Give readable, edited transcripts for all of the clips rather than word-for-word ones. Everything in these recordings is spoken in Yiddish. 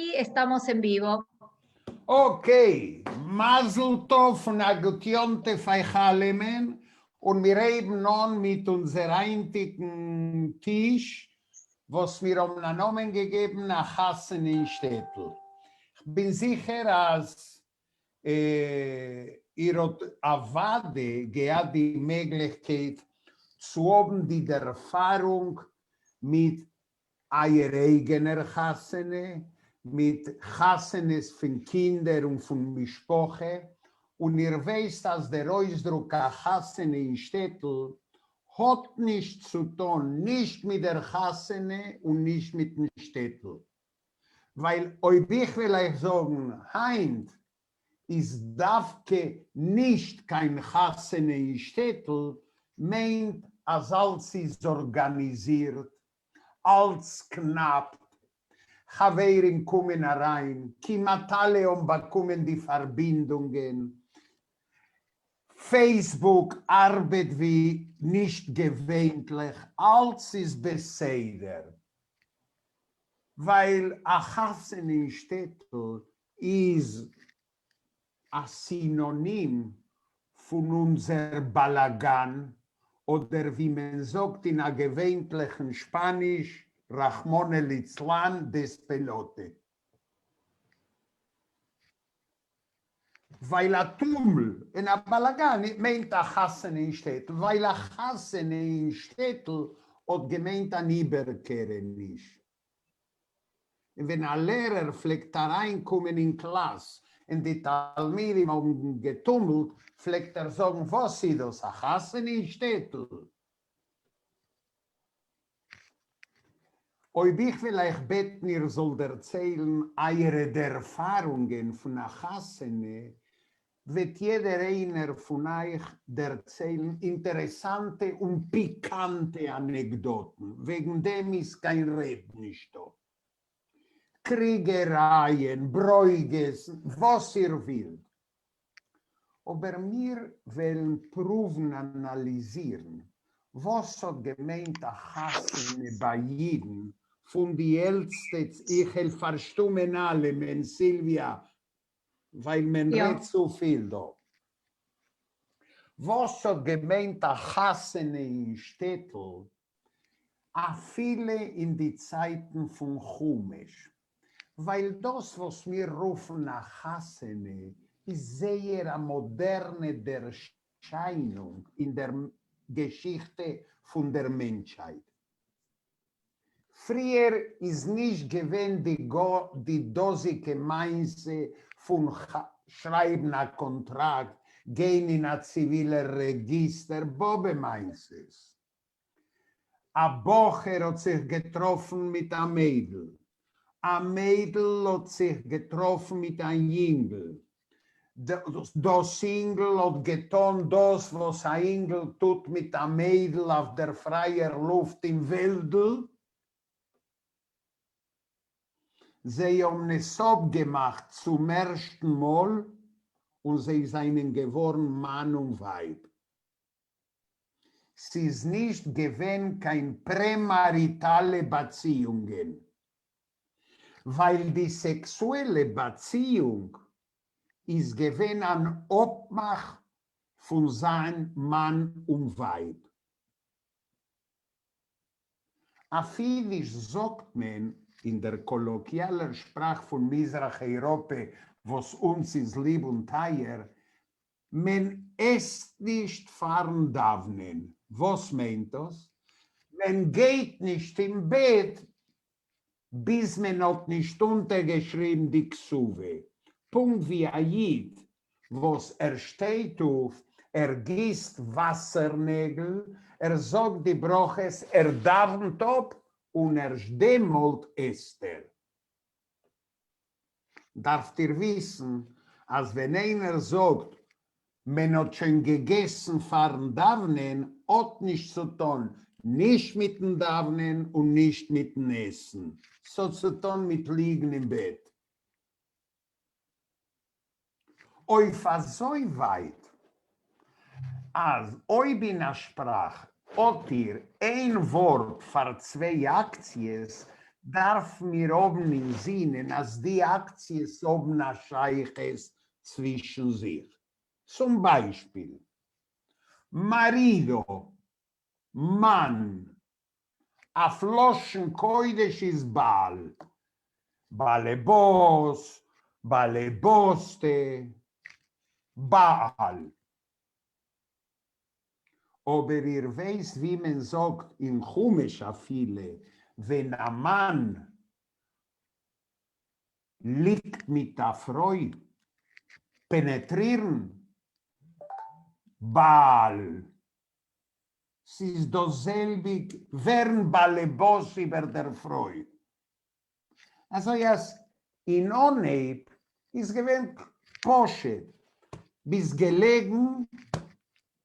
Y estamos en vivo. Okay, מזל טוב און א גוט יום טוב אייך אלעמען, און מיר הייבן אן מיט אונזער היינטיגן טיש, וואס מיר האבן א נאמען געגעבן א חתונה אין שטעטל. כ'בין זיכער אז איר האט אוודאי געהאט די מעגליכקייט צו האבן די ערפארונג מיט אייער אייגענער חתונה, מיט חתונות פון קינדער און פון משפחה, און איר ווייסט אז דער אויסדרוק א חתונה אין שטעטל האט נישט צו טון נישט מיט דער חתונה און נישט מיטן שטעטל. ווייל אויב איך וועל אייך זאגן היינט איז דווקא נישט קיין חתונה אין שטעטל, מיינט אז אלץ איז ארגאניזירט, אלץ קנאפט, חברים קומען אריין, כמעט אלע האבן באקומען די פארבינדונגען, פעיסבוק ארבעט ווי נישט געווענטליך, אלץ איז בסדר, ווייל א חתונה אין שטעטל איז א סינאנים פון אונזער באלאגאן, אדער ווי מען זאגט אין א געווענטליכן שפאניש, רחמנא ליצלן, despelote. ווייל א טומל און א באלאגאן מיינט א חתונה אין שטעטל, ווייל א חתונה אין שטעטל האט געמיינט אן איבערקערעניש. און ווען א לערער פלעגט אריין קומען אין קלאס און די תלמידים האבן געטומלט, פלעגט ער זאגן, וואס איז דאס, א חתונה אין שטעטל? אויב איך וועל אייך בעטן איר זאלט דערציילן אייערע דערפארונגען פון א חתונה, וועט יעדער איינער פון אייך דערציילן אינטערעסאנטע און פיקאנטע אנעקדאטן, וועגן דעם איז קיין רעד נישטא. קריגערייען, ברוגז, וואס איר ווילט. אבער מיר וועלן פרואוון אנאליזירן וואס האט געמיינט א חתונה ביי אידן פון די עלטסטע, איך העל פארשטומען אלעמען, סילוויא, ווייל מען רעדט צופיל דא. וואס האט געמיינט א חתונה אין שטעטל אפילו אין די צייטן פון חומש? ווייל דאס וואס מיר רופן א חתונה איז זייער א מאדערנע ערשיינונג אין דער געשיכטע פון דער מענטשהייט. פריער איז נישט געווען די דאזיגע מעשה פון שרייבן א קאנטראקט, גיין אין א ציווילער רעגיסטער, באבע מעשות. א בחור האט זיך געטראפן מיט א מיידל, א מיידל האט זיך געטראפן מיט א יונגל, דאס אינגל האט געטאן דאס וואס א אינגל טוט מיט א מיידל אויף דער פרייער לופט אין וועלדל, זיי האבן עס אפגעמאכט צום ערשטן מאל און זיי זענען געווארן מאן און ווייב. ס'איז נישט געווען קיין פרעמאריטאלע באציאונגען, ווייל די סעקסועלע באציאונג איז געווען אן אפמאך פון זיין מאן און ווייב. אויף אידיש זאגט מען, אין דער קאלאקיאלער שפראך פון מזרח אייראפע וואס אונז איז ליב און טייער, מען עסט נישט פארן דאוונען. וואס מיינט דאס? מען גייט נישט אין בעט ביז מען האט נישט אונטערגעשריבן די כתובה, פונקט ווי א איד וואס ער שטייט אויף, ער גיסט וואסער נעגל, ער זאגט די ברכות, ער דאוונט אפ, און ערשט דעמאלט עסט ער. דארפט איר וויסן אז ווען איינער זאגט מען האט שוין געגעסן פארן דאוונען האט נישט צו טון נישט מיטן דאוונען און נישט מיטן עסן, ס'האט צו טון מיט ליגן אין בעט. אויף אזוי ווייט אז אויב אין א שפראך האט איר איין ווארט פאר צוויי אקציעס, דארפן מיר האבן אין זינען אז די אקציעס האבן א שייכות צווישן זיך. צום ביישפיל, marido, מאן, אויף לשון קודש איז בעל, באלעבאס, באלעבאסטע, בעל. אבער איר ווייסט ווי מען זאגט אין חומש אפילו ווען א מאן ליגט מיט א פרוי, פענעטרירן, בעל. ס'איז דאס זעלביג ווערן באלעבאס איבער דער פרוי. אזוי אז אין אנהייב איז געווען פשוט, ביסט געלעגן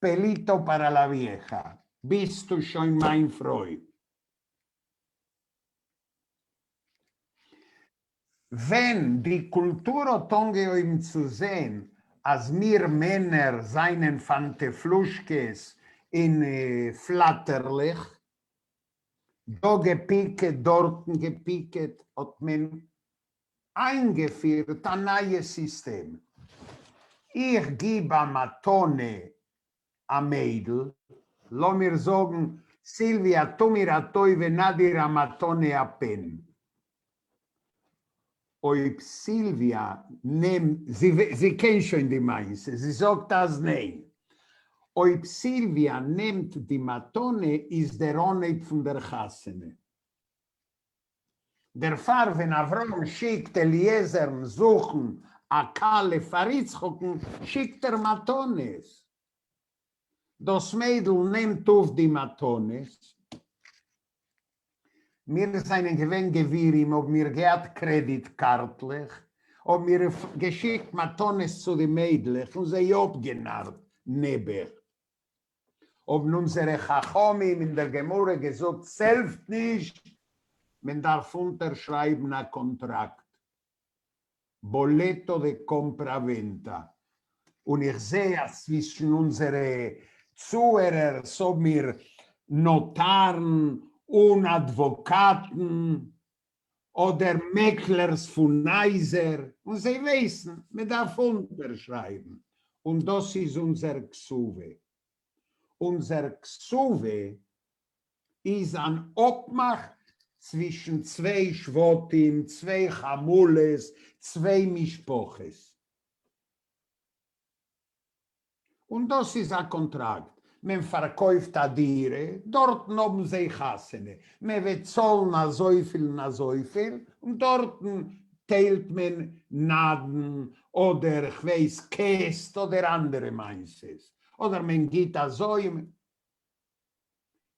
pelito para la vieja, ביסטו שוין מיין פרוי. ווען די קולטור האט אנגעהויבן צו זען אז מיר מענער זענען פאנטעפלושקעס און פלאטערלעך, דא געפיקעט דארטן געפיקעט, האט מען איינגעפירט א נייע סיסטעם, איך גיב א מתנה א מיידל, לאמיר זאגן, סילוויא טו מיר א טובה נא דיר א מתנה א פען. אויב סילוויא נעמט, זי קען שוין די מעשה, זי זאגט אז ניין. אויב סילוויא נעמט די מתנה איז דער אנהייב פון דער חתונה. דערפאר ווען אברהם שיקט אליעזר'ן זוכן א כלה פאר יצחק'ן שיקט ער מתנות. דאס מיידל נעמט אויף די מתנות. מיר זענען געווען גבירים האבן מיר געהאט קרעדיט קארטלעך, האבן מיר געשיקט מתנות צו די מיידלעך און זיי אפגענארט נעבעך. האבן אונזערע חכמים אין דער גמרא געזאגט ס'העלפט נישט, מען דארף אונטערשרייבן א קאנטראקט, boleto de compraventa, און איך זע אז צווישן אונזערע צוהערערס האבן מיר נאטארן און אדוואקאטן אדער מעקלערס פון הייזער, און זיי ווייסן מען דארף אונטערשרייבן, און דאס איז אונזער כתובה. אונזער כתובה איז אן אפמאך צווישן צוויי שבטים, צוויי חמולות, צוויי משפחות. און דאס איז א קאנטראקט, מען פארקויפט א דירה, דארטן האבן זיי חתונה, מען וועט צאלן אזויפיל און אזויפיל, און דארטן טיילט מען נדן אדער כ'ווייס קעסט אדער אנדערע מעשות, אדער מען גיט אזוי.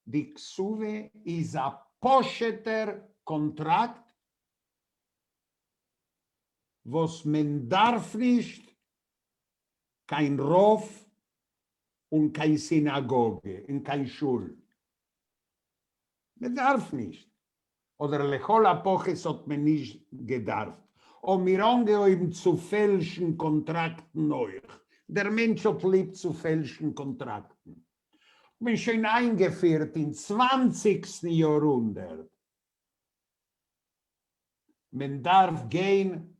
די כתובה איז א פשוט'ער קאנטראקט וואס מען דארף נישט קיין רב און קיין סינאגאגע און קיין שול. מען דארף נישט. אדער לכל הפחות האט מען נישט געדארפט. האבן מיר אנגעהויבן צו פעלשן קאנטראקטן אויך. דער מענטש האט ליב צו פעלשן קאנטראקטן. האט מען שוין איינגעפירט אין צוואנציגסטן יארהונדערט. מען דארף גיין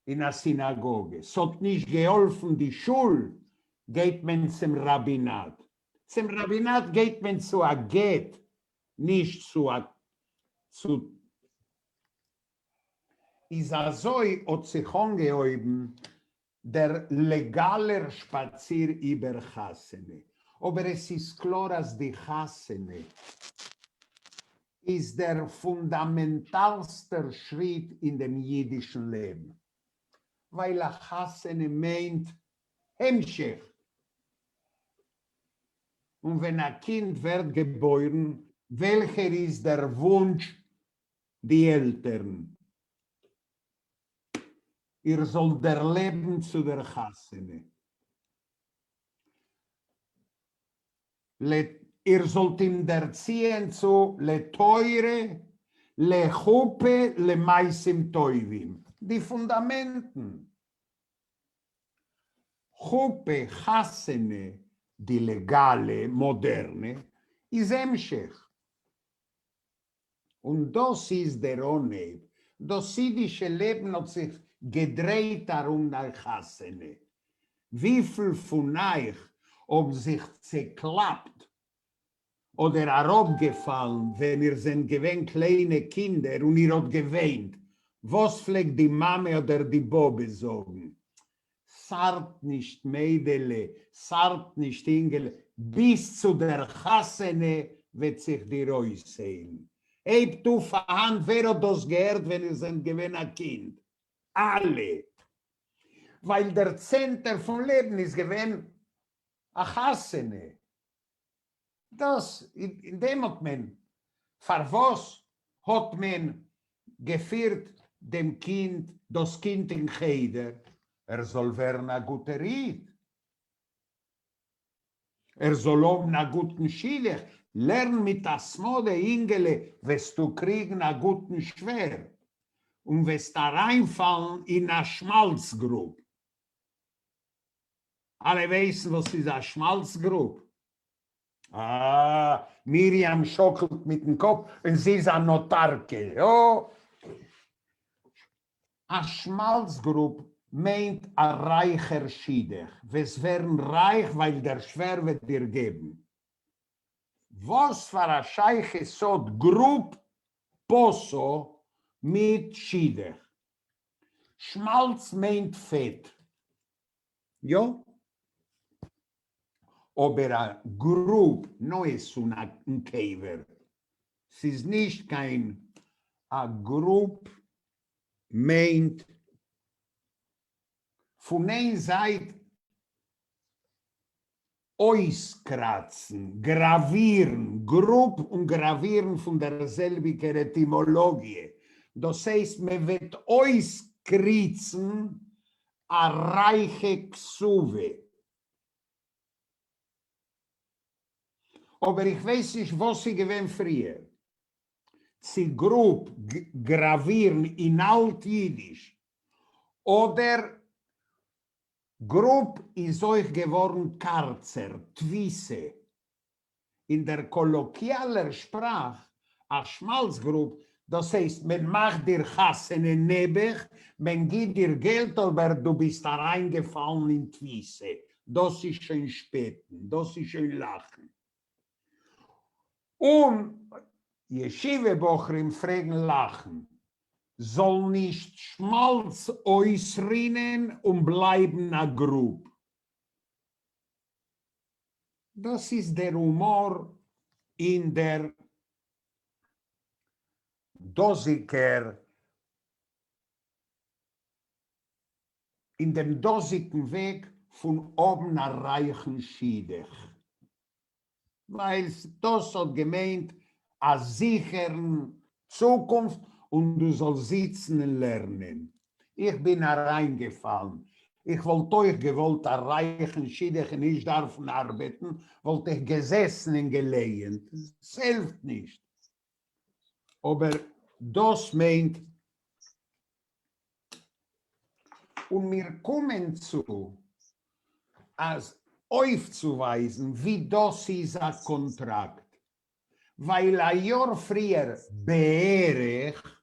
אין א סינאגאגע, ס'האט נישט געהאלפן די שול, גייט מען צום ראבינאט, צום ראבינאט גייט מען צו א גט, נישט צו א צו. איז אזוי האט זיך אנגעהויבן דער לעגאלער שפאציר איבער חתונה, אבער עס איז קלאר אז די חתונה איז דער פונדאמענטאלסטער שריט אין דעם אידישן לעבן, ווייל א חתונה מיינט המשך, און ווען א קינד ווערט געבוירן, וועלכער איז דער וואונטש די עלטערן? איר זאלט דערלעבן צו דער חתונה. איר זאלט אים דערציען צו לתורה, לחופה, למעשים טובים. די פונדאמענטן. חופה, חתונה, די לעגאלע, מאדערנע, איז המשך. און דאס איז דער אנהייב, דאס אידישע לעבן האט זיך געדרייט ארום דער חתונה. וויפיל פון אייך האבן זיך צעקלאפט אדער אראפגעפאלן ווען איר זענט געווען קליינע קינדער און איר האט געוויינט, וואס פלעגט די מאמע אדער די באבע זאגן? ס'ארט נישט מיידעלע, ס'ארט נישט אינגעלע, ביז צו דער חתונה וועט זיך דיר אויסהיילן. הייבט אויף א האנט ווער האט דאס געהערט ווען איר זענט געווען א קינד? אלע! ווייל דער צענטער פון לעבן איז געווען א חתונה. דאס אין דעם האט מען, פארוואס האט מען געפירט דעם קינד, דאס קינד אין חדר, ער זאל ווערן א גוטער איד, ער זאל האבן א גוטן שידוך, לערן מיט התמדה אינגעלע וועסטו קריגן א גוטן שווער, און וועסט אריינפאלן אין א שמאלץ גרוב. אלע ווייסן וואס איז א שמאלץ גרוב? אה, מרים שאקלט מיטן קאפ און זי איז א נאטארקע, יא. א שמאלץ גרוב מיינט א רייכער שידוך, וועסט ווערן רייך ווייל דער שווער וועט דיר געבן. וואס פאר א שייכות האט גרוב פסה מיט שידוך? שמאלץ מיינט פעט. יא. אבער א גרוב no es un קבר. ס'איז נישט קיין א גרוב מיינט פון איין זייט אויסקראצן, גראווירן, גרוב און גראווירן פון דער זעלביגער עטימאלאגיע, דאס הייסט מען וועט אויסקריצן א רייכע כתובה. אבער איך ווייס נישט וואס איז געווען פריער, צו גרוב, גראווירן אין אלט אידיש, אדער גרוב איז אויך געווארן קארצער, תפיסה. אין דער קאלאקיאלער שפראך, א שמאלץ גרוב, דאס הייסט מען מאכט דיר חתונה נעבעך, מען גיט דיר געלט אבער דו ביסט אריינגעפאלן אין תפיסה, דאס איז שוין שפעטן, דאס איז שוין לאכן. און ישיבה בחורים פרעגן לאכן, זאל נישט שמאלץ אויסרינען און בלייבן א גרוב. דאס איז דער הומאר אין דער דאזיגער אין דעם דאזיגן וועג פון האבן א רייכן שידוך. ווייל דאס האט געמיינט א זיכערן צוקונפט און דו זאלסט זיצן און לערנען. איך בין אריינגעפאלן. איך וואלט אויך געוואלט א רייכן שידוך און נישט דארפן ארבעטן, וואלט איך געזעסן און געלייענט. ס'העלפט נישט. אבער דאס מיינט. און מיר קומען צו אז אויפצואווייזן ווי דאס איז א קאנטראקט, ווייל א יאר פריער בערך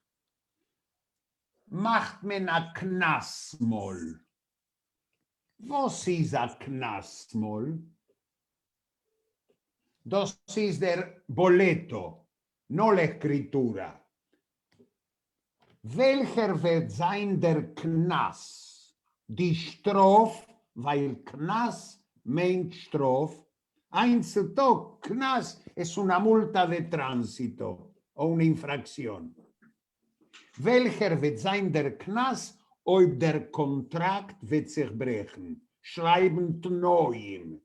מאכט מען א קנס מאל. וואס איז א קנס מאל? דאס איז דער boleto, no la escritura. וועלכער וועט זיין דער קנס, די שטראף, ווייל קנס מיינט שטראף, היינט צו טאג קנס es una multa de tránsito o una infracción. וועלכער וועט זיין דער קנס אויב דער קאנטראקט וועט זיך ברעכן, שרייבן תנאים.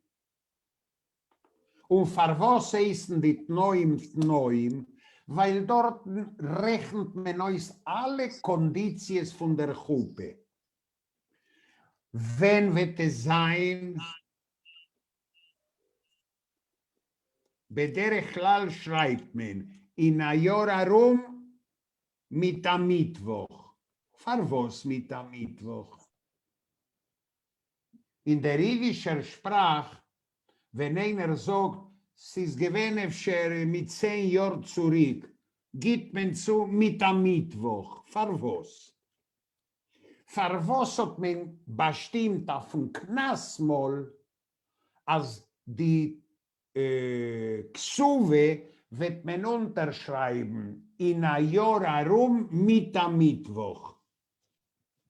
און פארוואס הייסן די תנאים תנאים? ווייל דארטן רעכנט מען אויס אלע קאנדיציעס פון דער חופה. ווען וועט עס זיין? בדרך כלל שרייבט מען אין א יאר ארום מיט א מיטוואך. פארוואס מיט א מיטוואך? אין דער אידישער שפראך ווען איינער זאגט ס'איז געווען אפשר מיט צען יאר צוריק. גיט מען צו מיט א מיטוואך. פארוואס? פארוואס האט מען באשטימט אויפן קנס מאל אז די כתובה וועט מען אונטערשרייבן אין א יאר ארום מיט א מיטוואך?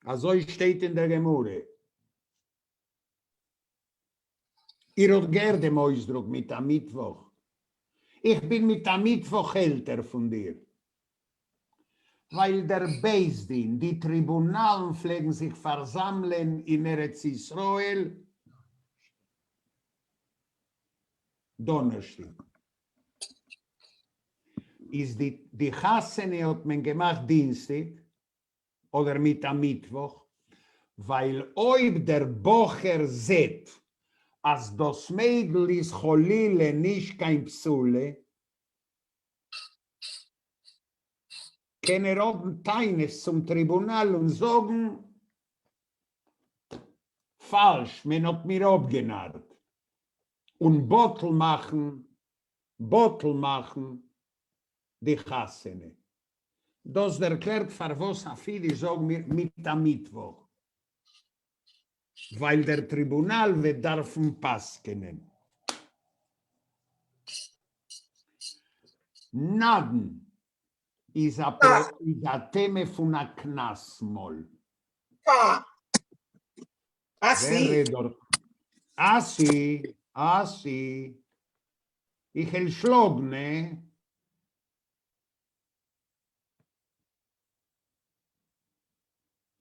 אזוי שטייט אין דער גמרא. איר האט געהערט דעם אויסדרוק מיט א מיטוואך? איך בין מיט א מיטוואך עלטער פון דיר. ווייל דער בית דין, די טריבונאלן פלעגן זיך פארזאמלען אין ארץ ישראל דאנערשטאג. איז די די חתונה האט מען געמאכט דינסטאג אדער מיט א מיטוואך, ווייל אויב דער בחור זעט אז דאס מיידל איז חלילה נישט קיין בתולה, קען ער האבן טענות צום טריבונאל און זאגן, פאלש, מען האט מיר אפגענארט, און בטל מאכן בטל מאכן די חתונה. דאס ערקלערט פארוואס אויף אידיש זאגן מיר מיט א מיטוואך, ווייל דער טריבונאל וועט דארפן פסק'נען. נדן איז א איז א טעמע פון א קנס מאל. אסי. ווער רעדט דארט? אסי! אסי! איך העל שלאגן, הע?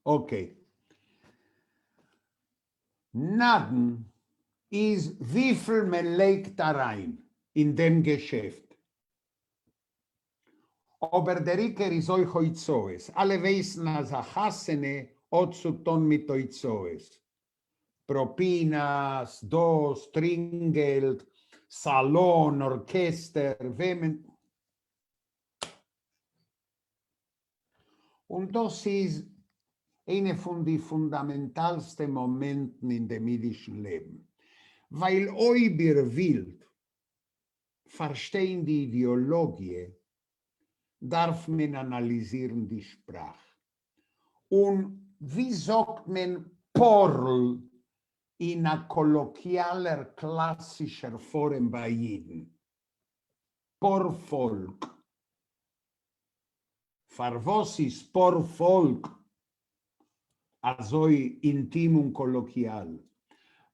Okay. נדן איז וויפיל מען לייגט אריין אין דעם געשעפט. אבער דער עיקר איז אויך הוצאות. אלע ווייסן אז א חתונה האט צו טון מיט הוצאות. פראפינאס, דאס, טרינקגעלט, סאלאן, ארקעסטער, וועמען. און דאס איז איינע פון די פונדאמענטאלסטע מאמענטן אין דעם אידישן לעבן, ווייל אויב איר ווילט פארשטיין די אידעאלאגיע דארף מען אנאליזירן די שפראך. און ווי זאגט מען פארל אין א קאלאקיאלער קלאסישער פארעם ביי אידן? פארפאלק. פארוואס איז פארפאלק אזוי אינטים און קאלאקיאל?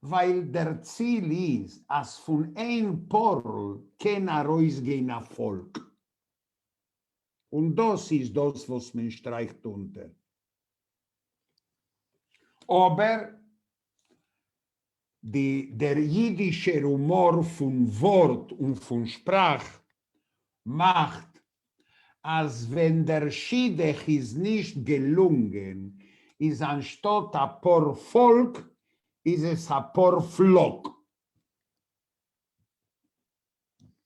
ווייל דער ציל איז אז פון איין פארל קען ארויסגיין א פאלק. און דאס איז דאס וואס מען שטרייכט אונטער. אבער די דער אידישער הומאר פון ווארט און פון שפראך מאכט אז ווען דער שידוך איז נישט געלונגען איז אנשטאט א פאר פאלק איז עס א פאר פלאק.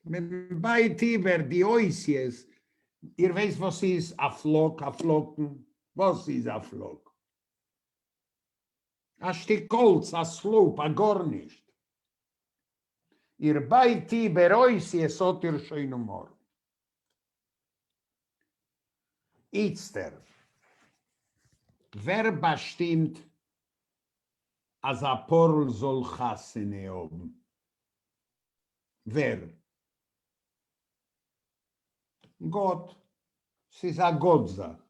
מען בייט איבער די אותיות, איר ווייסט וואס איז א פלאק, א פלאקן? וואס איז א פלאק? א שטיק האלץ, א סלופ, א גארנישט. איר בייט איבער אותיות האט איר שוין הומאר. איצטער, ווער באשטימט אז א פארל זאל חתונה האבן? ווער? גאט. ס'איז א גאט זאך.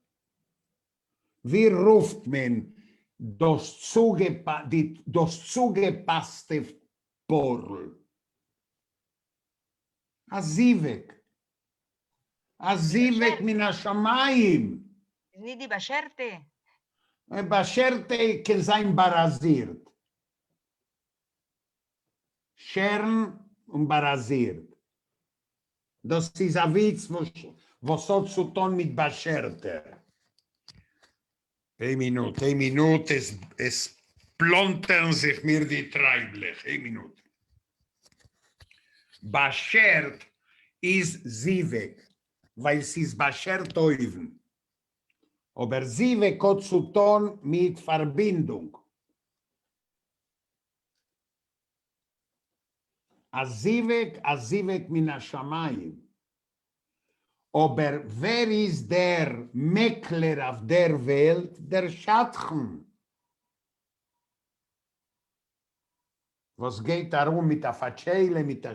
ווי רופט מען דאס דאס צוגעפאסטע פארל? א זיווג. א זיווג מן השמים. איז ניט די באשערטע? באשערטע קען זיין באראזירט. שערן און באראזירט. דאס איז א וויץ וואס האט צו טון מיט באשערטער. איין מינוט, איין מינוט, עס פלאנטערן זיך מיר די טרייבלעך, איין מינוט. באשערט איז זיווג, ווייל ס'איז באשערט אויבן. אבער זיווג האט צו טון מיט פארבינדונג. א זיווג, א זיווג מן השמים. אבער ווער איז דער מעקלער אויף דער וועלט? דער שדכן וואס גייט ארום מיט א פאטשיילע מיט א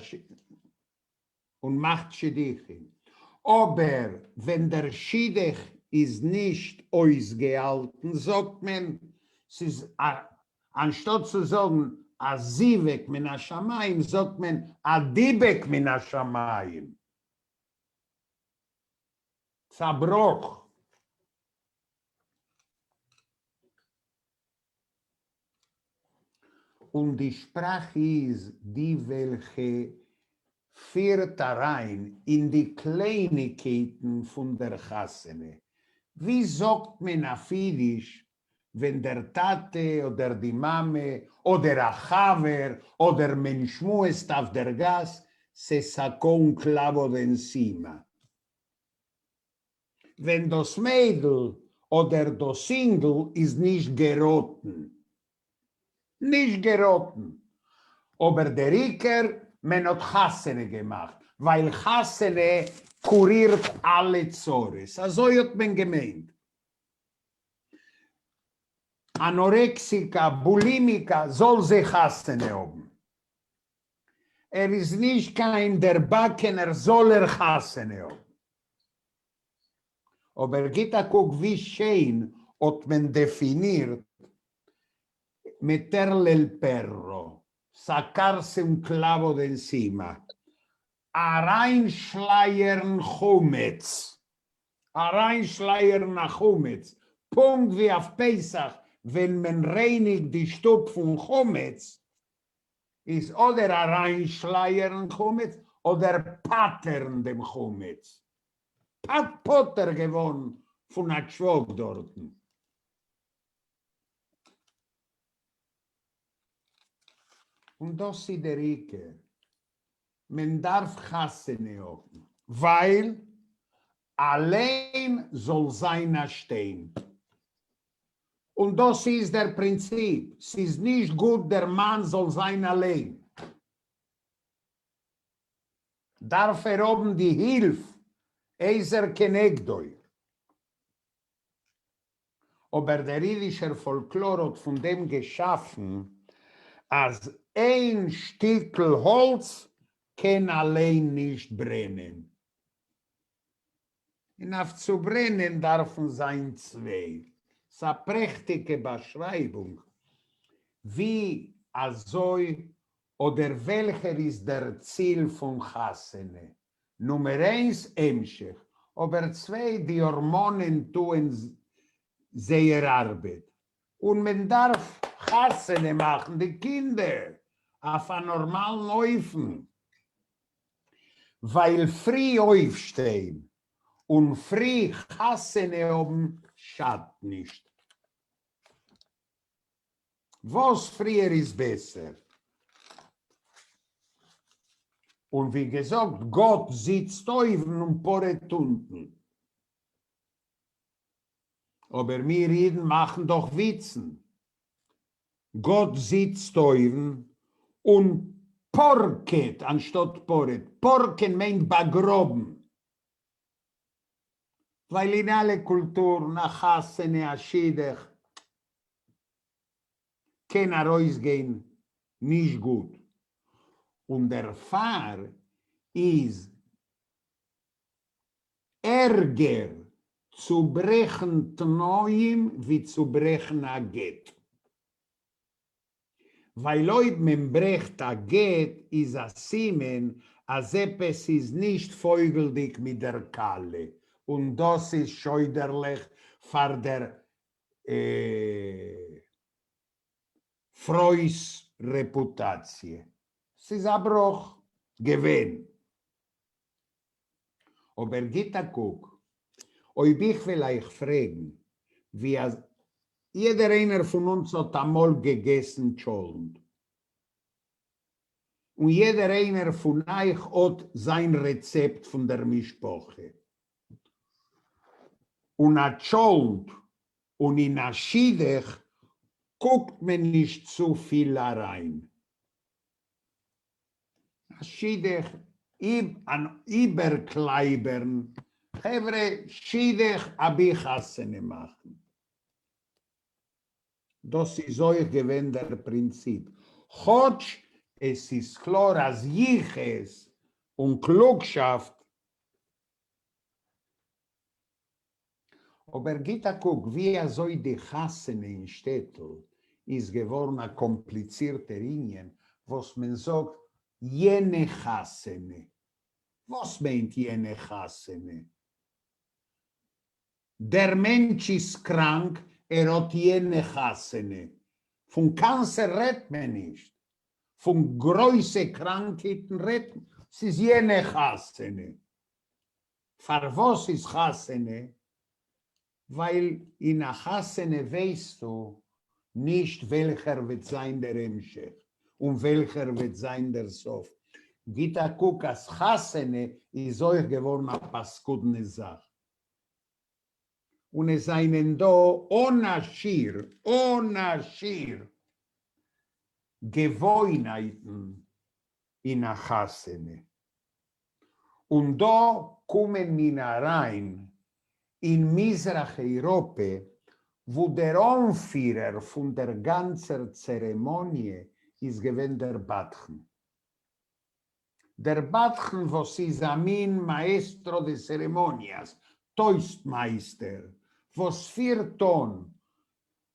און מאכט שידוכים. אבער ווען דער שידוך איז נישט אויסגעהאלטן זאגט מען ס'איז א, אנשטאט צו זאגן א זיווג מן השמים זאגט מען א דיבוק מן השמים. ס'א בראך. און די שפראך איז די וועלכע פירט אריין אין די קלייניגקייטן פון דער חתונה. ווי זאגט מען אויף אידיש ווען דער טאטע אדער די מאמע אדער א חבר אדער מען שמועסט אויף דער גאס, se sacó un clavo de encima. ווען דאס מיידל אדער דאס אינגל איז נישט געראטן. נישט געראטן. אבער דער עיקר מען האט חתונה געמאכט, ווייל חתונה קורירט אלע צרות. אזוי האט מען געמיינט. אנארעקסיקא, בולימיקא, זאל זי חתונה האבן. ער איז נישט קיין דערבאקענער זאל ער חתונה האבן. אבער גיט א קוק ווי שיין האט מען דעפינירט meterle el perro, sacarse un clavo de encima, אריינשלייערן חמץ, אריינשלייערן א חמץ, פונקט ווי אויף פסח ווען מען רייניגט די שטוב פון חמץ, איז אדער אריינשלייערן חמץ אדער פטר'ן דעם חמץ. פטור געווארן פון א טשוואק דארטן. און דאס איז דער עיקר, מען דארף חתונה האבן ווייל אליין זאל זיין א שטיין. און דאס איז דער פרינציפ, ס'איז נישט גוט דער מאן זאל זיין אליין, דארף ער האבן די הילף עזר כנגדו. אבער דער אידישער פאלקלאר האט פון דעם געשאפן אז איין שטיקל האלץ קען אליין נישט ברענען, און אויף צו ברענען דארפן זיין צוויי. ס'א פרעכטיגע באשרייבונג ווי אזוי אדער וועלכער איז דער ציל פון חתונה. נומער איינס המשך, אבער צוויי די הארמאנען טוען זייער ארבעט, און מען דארף חתונה מאכן די קינדער אויף א נארמאלן אופן. ווייל פרי אויפשטיין און פרי חתונה האבן שאדט נישט. וואס פריער איז בעסער. און ווי געזאגט, גאט זיצט אויבן און פארעט אונטן. אבער מיר אידן מאכן דאך וויצן. גאט זיצט אויבן און פארקעט אנשטאט פארעט. פארקען מיינט באגראבן. ווייל אין אלע קולטורן א חתונה א שידוך קען ארויסגיין נישט גוט. און דערפאר איז ערגער צו ברעכן תנאים ווי צו ברעכן א גט. ווייל אויב מען ברעכט א גט איז א סימן אז עפעס איז נישט פויגלדיג מיט דער כלה, און דאס איז שוידערליך פאר דער פרוי'ס רעפוטאציע. ס'איז א בראך געווען. אבער גיט א קוק, אויב איך וועל אייך פרעגן ווי אז יעדער איינער פון אונז האט אמאל געגעסן טשולנט, און יעדער איינער פון אייך האט זיין רעצעפט פון דער משפחה, און א טשולנט און אין א שידוך קוקט מען נישט צופיל אריין. א שידוך אן איבערקלייבערן. חברה, שידוך אבי חתונה מאכן. דאס איז אויך געווען דער פרינציפ, כאטש עס איז קלאר אז יחוס און קלוגשאפט. אבער גיט א קוק ווי אזוי די חתונה אין שטעטל איז געווארן א קאמפליצירטער ענין וואס מען זאגט יענע חתונה. וואס מיינט יענע חתונה? דער מענטש איז קראנק, ער האט יענע חתונה. פון קענסער רעדט מען נישט, פון גרויסע קראנקהייטן רעדט מען, ס'איז יענע חתונה. פארוואס איז חתונה? ווייל אין א חתונה ווייסטו נישט וועלכער וועט זיין דער המשך און וועלכער וועט זיין דער סוף. גיט א קוק אז חתונה איז אויך געווארן א פאסקודנע זאך. און עס זענען דא אן א שיעור, אן א שיעור געוואוינהייטן אין א חתונה. און דא קומען מיר אריין אין מזרח אייראפע וואו דער אנפירער פון דער גאנצער צערעמאניע איז געווען דער בדחן. דער בדחן וואס איז א מין maestro de ceremonias, טויסט-מייסטער, וואס פירט אן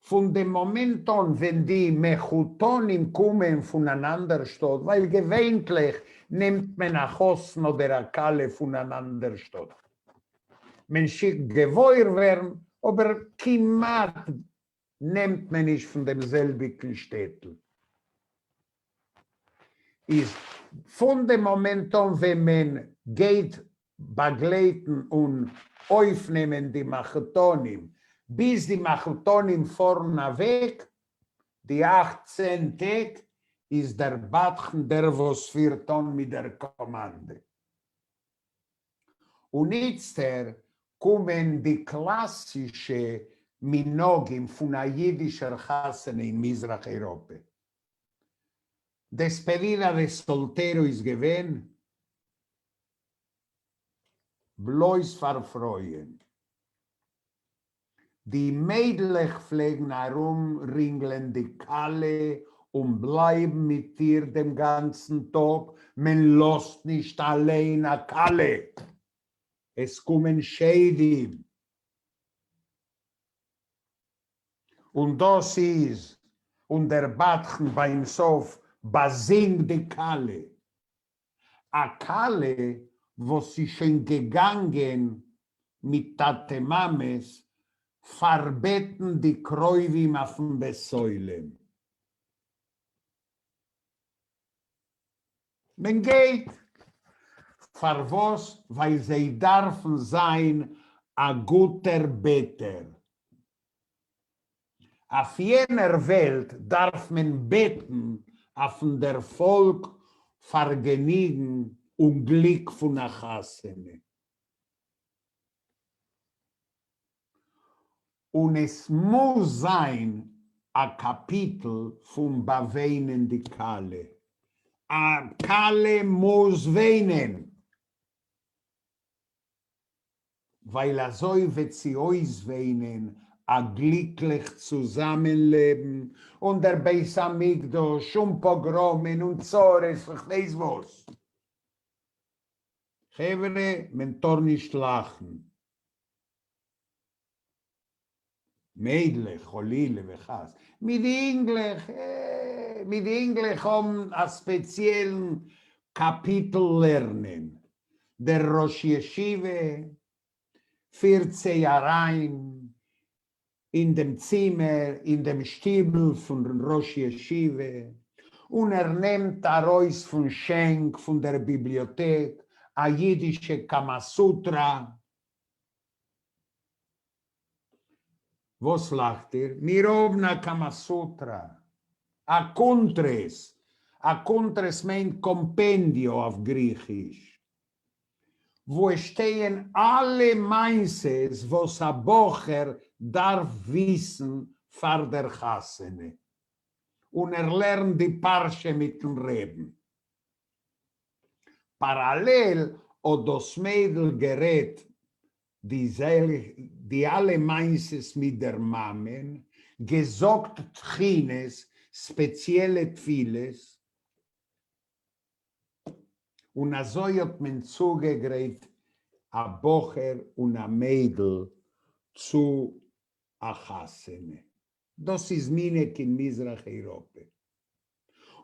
פון דעם מאמענט אן ווען די מחותנים קומען פון אן אנדער שטאט, ווייל געווענטליך נעמט מען א חתן אדער א כלה פון אן אנדער שטאט, מען שיקט געוואויר ווערן, אבער כמעט נעמט מען נישט פון דעם זעלביגן שטעטל. איז פון דעם מאמענט אן ווען מען גייט באגלייטן און אויפנעמען די מחותנים ביז די מחותנים פארן אוועק, די אכט צען טעג, איז דער בדחן דער וואס פירט אן מיט דער קאמאנדע. און איצטער קומען די קלאסישע מנהגים פון א אידישער חתונה אין מזרח אייראפע. Despedida de soltero איז געווען בלויז פאר פרויען. די מיידלעך פלעגן ארומרינגלען די כלה און בלייבן מיט איר דעם גאנצן טאג, מען לאזט נישט אליין א כלה, עס קומען שדים. און דאס איז, און דער בדחן ביים סוף באזינגט די כלה, א כלה וואס איז שוין געגאנגען מיט טאטע מאמעס פארבעטן די קרובים אויפן בית עולם. מען גייט. פארוואס? ווייל זיי דארפן זיין א גוטער בעטער. אויף יענער וועלט דארף מען בעטן אויפן דערפאלג, פארגעניגן און גליק פון א חתונה. און עס מוז זיין א קאפיטל פון באוויינען די כלה. א כלה מוז וויינען! ווייל אזוי וועט זי אויסוויינען א גליקליך צוזאמענלעבן, און דער בית המקדש, און פאגראמען, און צרות, און כ'ווייס וואס. חברה, מען טאר נישט לאכן. מיידלעך, חלילה וחס. מיט די אינגלעך, אה, מיט די אינגלעך האבן א ספעציעלן קאפיטל לערנען. דער ראש ישיבה פירט זיי אריין אין דעם צימער, אין דעם שטיבל פון ראש ישיבה, און ער נעמט ארויס פון שענק פון דער ביבליאטעק א אידישע קאמאסוטרא, וואס לאכט איר? מיר האבן א קאמאסוטרא, א קונטרס, א קונטרס מיינט κοπένδιο אויף גריכיש, וואו עס שטייען אלע מעשות וואס א בחור דארף וויסן פאר דער חתונה, און ער לערנט די פרשה מיטן רעבן. פאראלעל האט דאס מיידל גערעדט די די אלע מעשות מיט דער מאמען, געזאגט תחינות, ספעציעלע תפילות, און אזוי האט מען צוגעגרייט א בחור און א מיידל צו א חתונה. דאס איז מנהג אין מזרח אייראפע.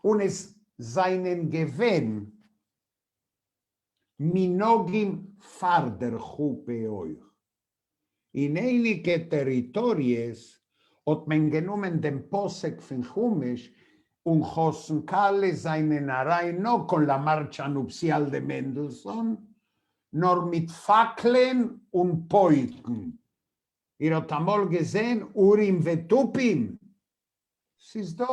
און עס זענען געווען מנהגים פאר דער חופה אויך. אין אייניגע טעריטאריעס האט מען גענומען דעם פסוק פון חומש און חתן כלה זענען אריין no con la marcha nupcial de Mendelssohn, נאר מיט פאקלען און פויקן. איר האט אמאל געזען הורים ותופים? ס'איז דא.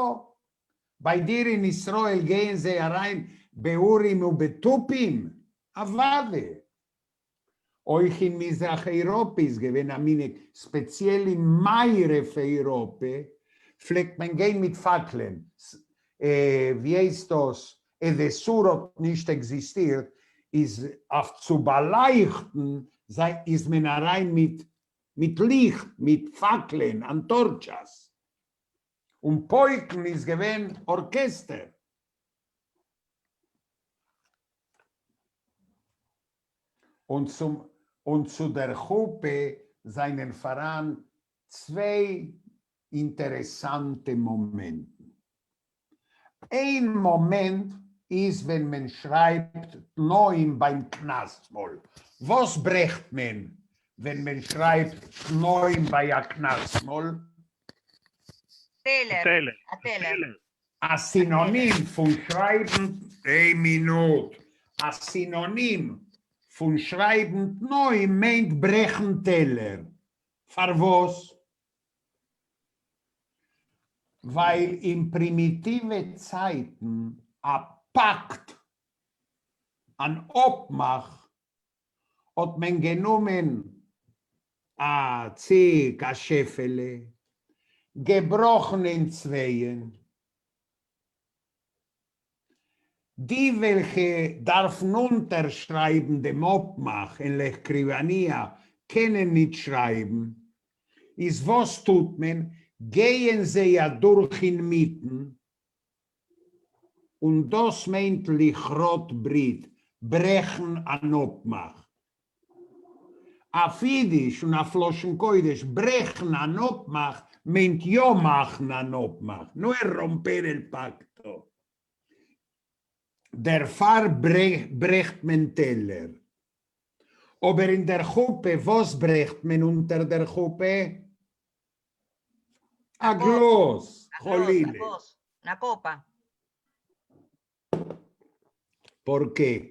ביי דיר אין ישראל גייען זיי אריין בהורים ובתופים? אוודאי. אויך אין מזרח אייראפע איז געווען א מנהג, ספעציעל אין מערב אייראפע פלעגט מען גיין מיט פאקלען, ווי הייסט דאס, עדעסור האט נישט עקזיסטירט, איז אויף צו באלייכטן זיי איז מען אריין מיט מיט ליכט, מיט פאקלען, antorchas. און פויקן איז געווען ארקעסטער. און צום און צו דער חופה זענען פאראן צוויי אינטערעסאנטע מאמענטן. איין מאמענט איז ווען מען שרייבט תנאים ביים קנס-מאל. וואס ברעכט מען ווען מען שרייבט תנאים ביי א קנס-מאל? טעלער. א טעלער. א סינאנים פון שרייבן, איין מינוט, א סינאנים פון שרייבן תנאים מיינט ברעכן טעלער. פארוואס? ווייל אין פרימיטיווע צייטן א פאקט, אן אפמאך, האט מען גענומען א ציג, א שעפעלע, געבראכן אין צווייען, די וועלכע דארפן אונטערשרייבן דעם אפמאך אין la escribanía קענען ניט שרייבן, איז וואס טוט מען? גייען זיי אדורך אינמיטן, און דאס מיינט לכרות ברית, ברעכן אן אפמאך. אויף אידיש און אויף לשון קודש, ברעכן אן אפמאך מיינט יא מאכן אן אפמאך, no es romper el pacto. דערפאר ברעכט מען טעלער. אבער אין דער חופה, וואס ברעכט מען אונטער דער חופה? א גלאז, חלילה. א copa. Porque?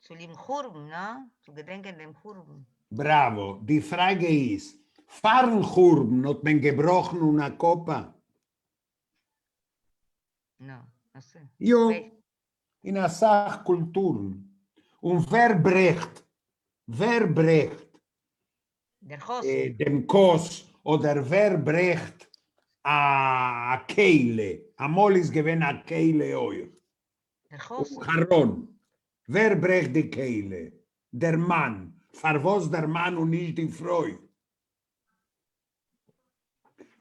צוליבן חורבן, נא? צו געדענקען דעם חורבן. בראווא, די פראגע איז, פארן חורבן האט מען געבראכן una copa? No, no sé. יא, אין אסאך קולטורן. און ווער ברעכט? ווער ברעכט דער חתן. דעם כוס אדער ווער ברעכט א כלי? אמאל איז געווען א כלי אויך. דער חתן. חרון. ווער ברעכט די כלי? דער מאן. פארוואס דער מאן און נישט די פרוי?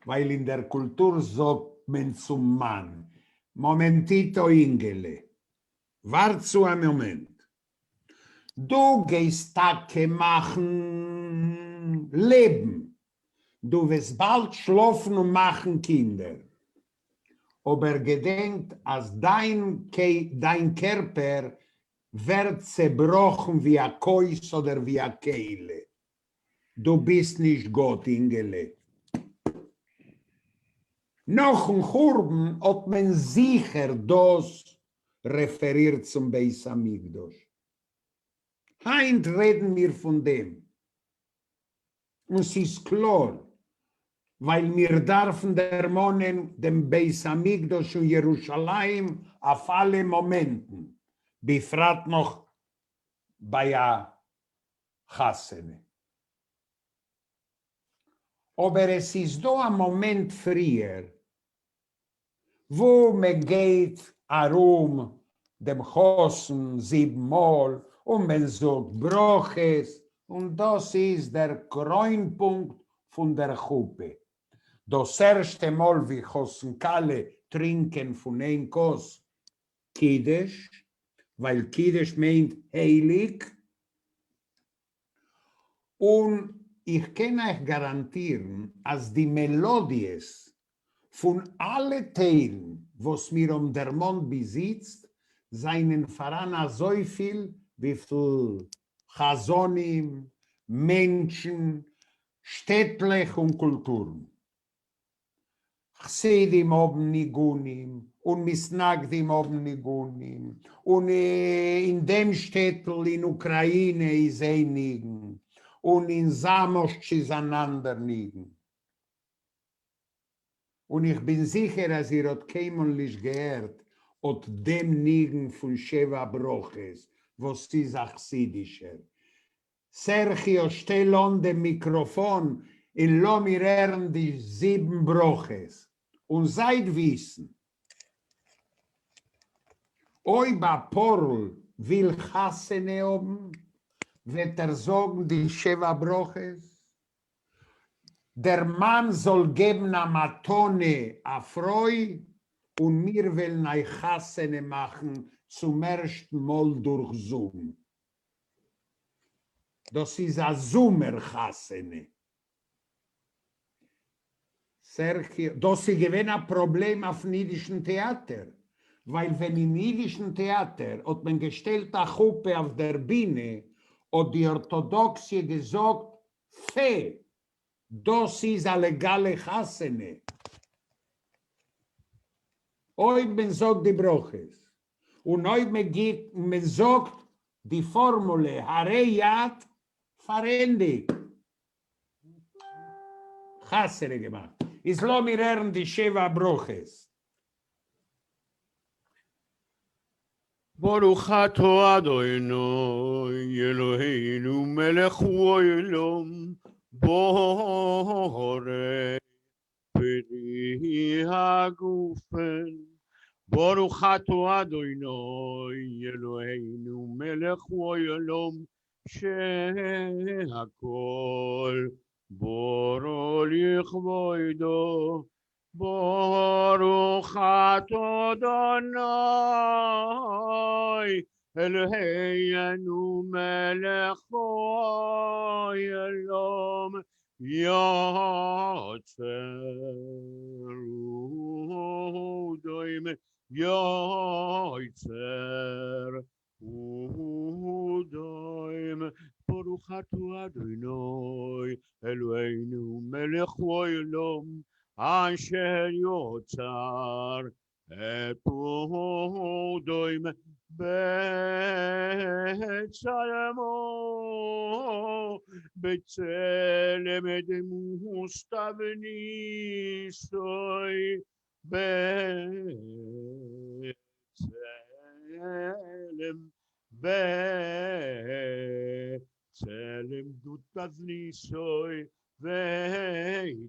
ווייל אין דער קולטור זאגט מען צום מאן, momentito אינגעלע, ווארט צו א מאמענט, דו גייסט טאקע מאכן לעבן, דו וועסט באלד שלאפן און מאכן קינדער, אבער געדענקט אז דיין דיין קערפער ווערט צעבראכן ווי א כוס אדער ווי א כלי, דו ביסט נישט גאט אינגעלע. נאכן חורבן האט מען זיכער דאס רעפערירט צום בית המקדש. היינט רעדן מיר פון דעם. און ס'איז קלאר, ווייל מיר דארפן דערמאנען דעם בית המקדש און ירושלים אויף אלע מאמענטן, בפרט נאך ביי א חתונה. אבער עס איז דא א מאמענט פריער וואו מען גייט ארום דעם חתן זיבן מאל און מען זאגט ברכות. און דאס איז דער קרוינפונקט פון דער חופה. דאס ערשטע מאל ווי חתן כלה טרינקען פון איין כוס קידוש, ווייל קידוש מיינט הייליג, און איך קען אייך גאראנטירן אז די מעלאדיעס פון אלע טיילן וואס מיר האבן דערמאנט ביז איצט זענען פאראן אזויפיל וויפיל חזנים, מענטשן, שטעטלעך און קולטורן. חסידים האבן ניגונים און מתנגדים האבן ניגונים, און אין דעם שטעטל אין אוקראינע איז איין ניגון, און אין זאמאשטש איז אן אנדער ניגון. און איך בין זיכער אז איר האט קיינמאל נישט געהערט אט דעם ניגון פון שבע ברכות וואס איז א חסידישער. סערחיו שטעל אן דעם מיקראפאן און לאמיר הערן די זיבן ברכות, און זייט וויסן אויב א פארל וויל חתונה האבן וועט ער זאגן די שבע ברכות, דער מאן זאל געבן א מתנה א פרוי און מיר וועלן אייך חתונה מאכן צום ערשטן מאל דורך זום. דאס איז א זומער חתונה. סערחיו, דאס איז געווען א פראבלעם אויפן אידישן טעאטער, ווייל ווען אין אידישן טעאטער האט מען געשטעלט א חופה אויף דער בינע, האט די ארטאדאקסיע געזאגט, פע! דאס איז א לעגאלע חתונה! אויב מען זאגט די ברכות, און אויב מען גיט און מען זאגט די פארמולע הרי את פארענדיגט. חתונה געמאכט. איז לאמיר הערן די שבע ברכות. ברוך אתה אדוני אלוהינו מלך העולם בורא פרי הגפן, ברוך אתה אדוני אלוהינו מלך העולם שהכל ברא לכבודו, ברוך אתה אדוני אלוהינו מלך העולם יוצר אדום יוצר אדום ברוך אתה אדוני אלוהינו מלך העולם אשר יצר את אדום בצלמו בצלם דמות תבניתו בצלם בצלם דמות תבניתו והתקין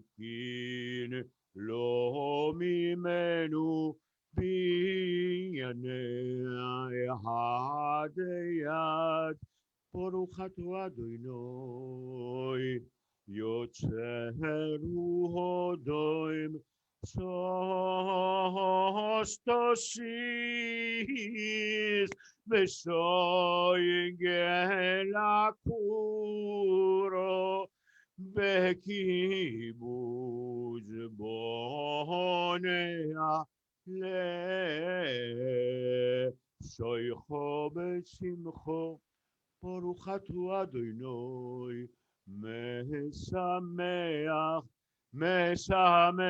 לו ממנו בנייני היד ברוך אתה אדוני יוצר אדום שש תשיש וסוגל עקורה בקיבוץ בוניה לתוכו בשמחה ברוך אתה אדוני משמח משמח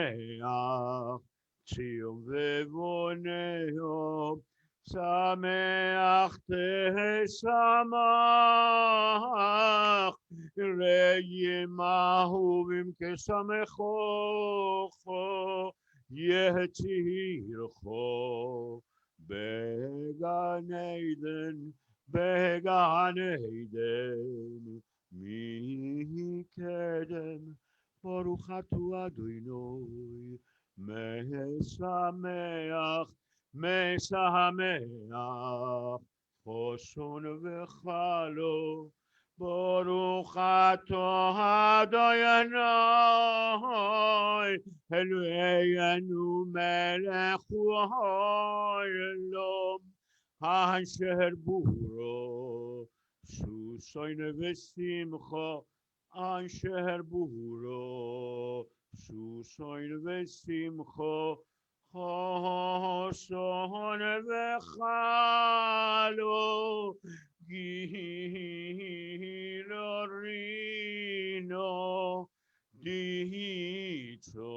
ציון ובוניה שמח תשמח רעים אהובים כשמחך יצירך בגן עדן בגן עדן מקדם ברוך אתה אדוני משמח משמח חתן וכלה ברוך אתה אדוני אלוהינו מלך העולם אשר ברא ששון ושמחה אשר ברא ששון ושמחה חתן וכלה גילה רינה דיצה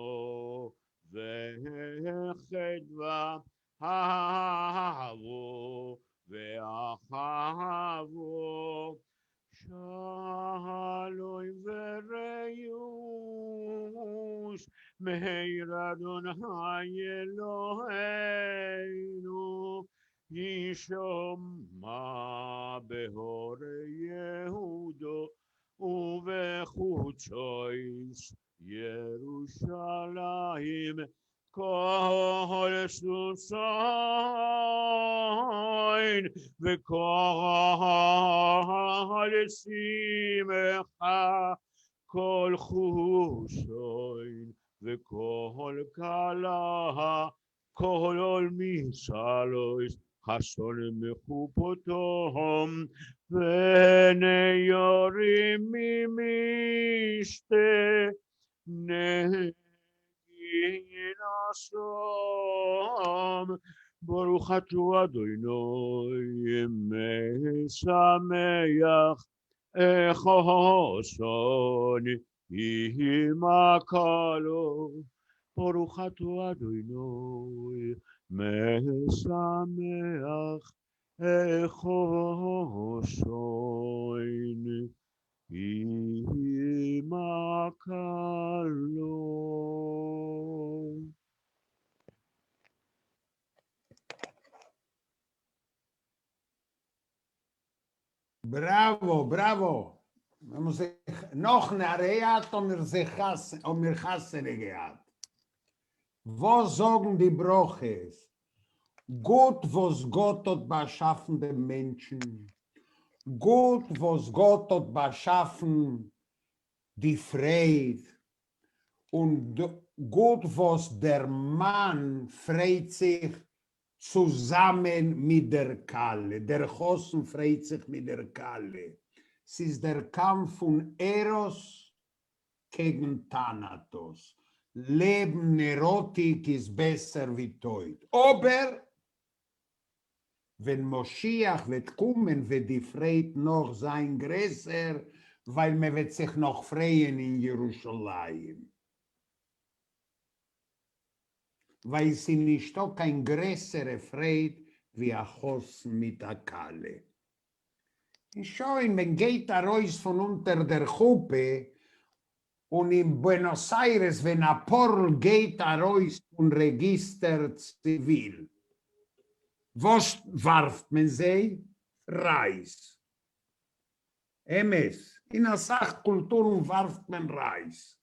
וחדוה אהבו ואחוה שלום ורעות מאיר אדוני אלוהינו ישמע בהרי יהודה ובחוצות ירושלים קול ששון וקול שמחה קול חתן וקול כלה קול מצהלות חתנים בחופתם ונערים ממשתה נגינתם ברוך אתה אדוני משמח החתן עם הכלה ברוך אתה אדוני משמח החתן עם הכלה. בראַוואָ, בראַוואָ! נאָך נאַרעאַט האָבן מיר זיך האָבן מיר חתונה געהאַט. וואָס זאָגן די ברכות? גוט וואָס גאָט האָט באַשאַפֿן דעם מענטשן, גוט וואָס גאָט האָט באַשאַפֿן די פֿרייד, און גוט וואָס דער מאַן פֿרייט זיך צוזאַמען מיט דער כּלה, דער חתן פֿרייט זיך מיט דער כּלה. ס'איז דער קאַמף פֿון עראָס קעגן טאַנאַטאָס. לעבן עראָטיק איז בעסער ווי טויט. אָבער ווען משיח וועט קומען וועט די פֿרייד נאָך זײַן גרעסער, ווײַל מע וועט זיך נאָך פֿרייען אין ירושלים. ווייל ס'איז נישטא קיין גרעסערע פרייד ווי א חתן מיט א כלה. און שוין, מען גייט ארויס פון אונטער דער חופה, און אין בוענאס איירעס ווען א פארל גייט ארויס פון רעגיסטער ציוויל, וואס ווארפט מען זיי? רייז. אמת, אין אסאך קולטורן ווארפט מען רייז.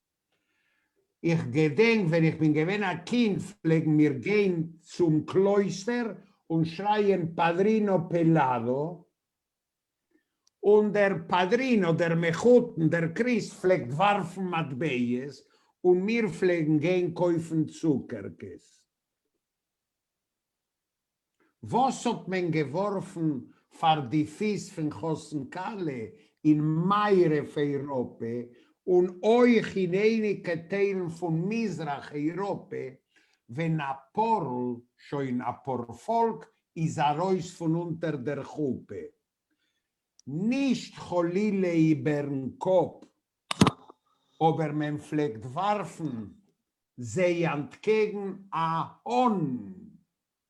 איך געדענק ווען איך בין געווען א קינד פלעגן מיר גיין צום קלויסטער און שרייען padrino pelado, און דער padrino, דער מחותן, דער קריסט פלעגט ווארפן מטבעות און מיר פלעגן גיין קויפן צוקערקעס. וואס האט מען געווארפן פאר די פיס פון חתן כלה אין מערב אייראפע און אויך אין אייניגע טיילן פון מזרח אייראפע ווען א פארל, שוין א פארפאלק, איז ארויס פון אונטער דער חופה? נישט חלילה איבערן קאפ, אבער מען פלעגט ווארפן זיי אנטקעגן א האן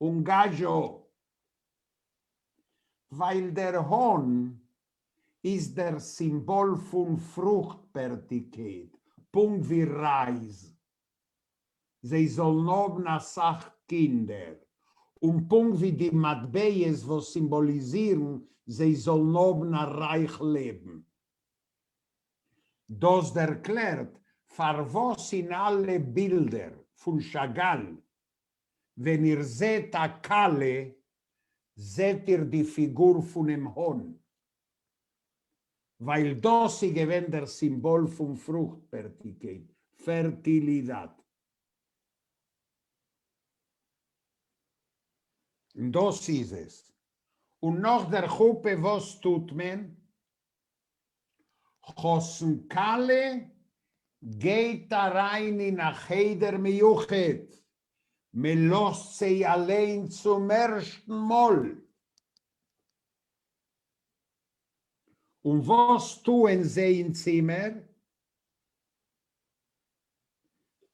un gallo, ווייל דער האן איז דער סימבאל פון פרוכטפערטיגקייט, פונקט ווי רייז, זיי זאלן האבן אסאך קינדער, און פונקט ווי די מטבעות וואס סימבאליזירן זיי זאלן האבן א רייך לעבן. דאס דערקלערט פארוואס אין אלע בילדער פון שאגאל ווען איר זעט א כלה זעט איר די פיגור פונעם האן. ווייל דאס איז געווען דער סימבאל פון פרוכטבארקייט, Fertilidad. און דאס איז עס. און נאך דער חופה וואס טוט מען? חתן כלה גייט אריין אין א חדר מיוחד, מען לאזט זיי אליין צום ערשטן מאל. און וואס טוען זיי אין צימער?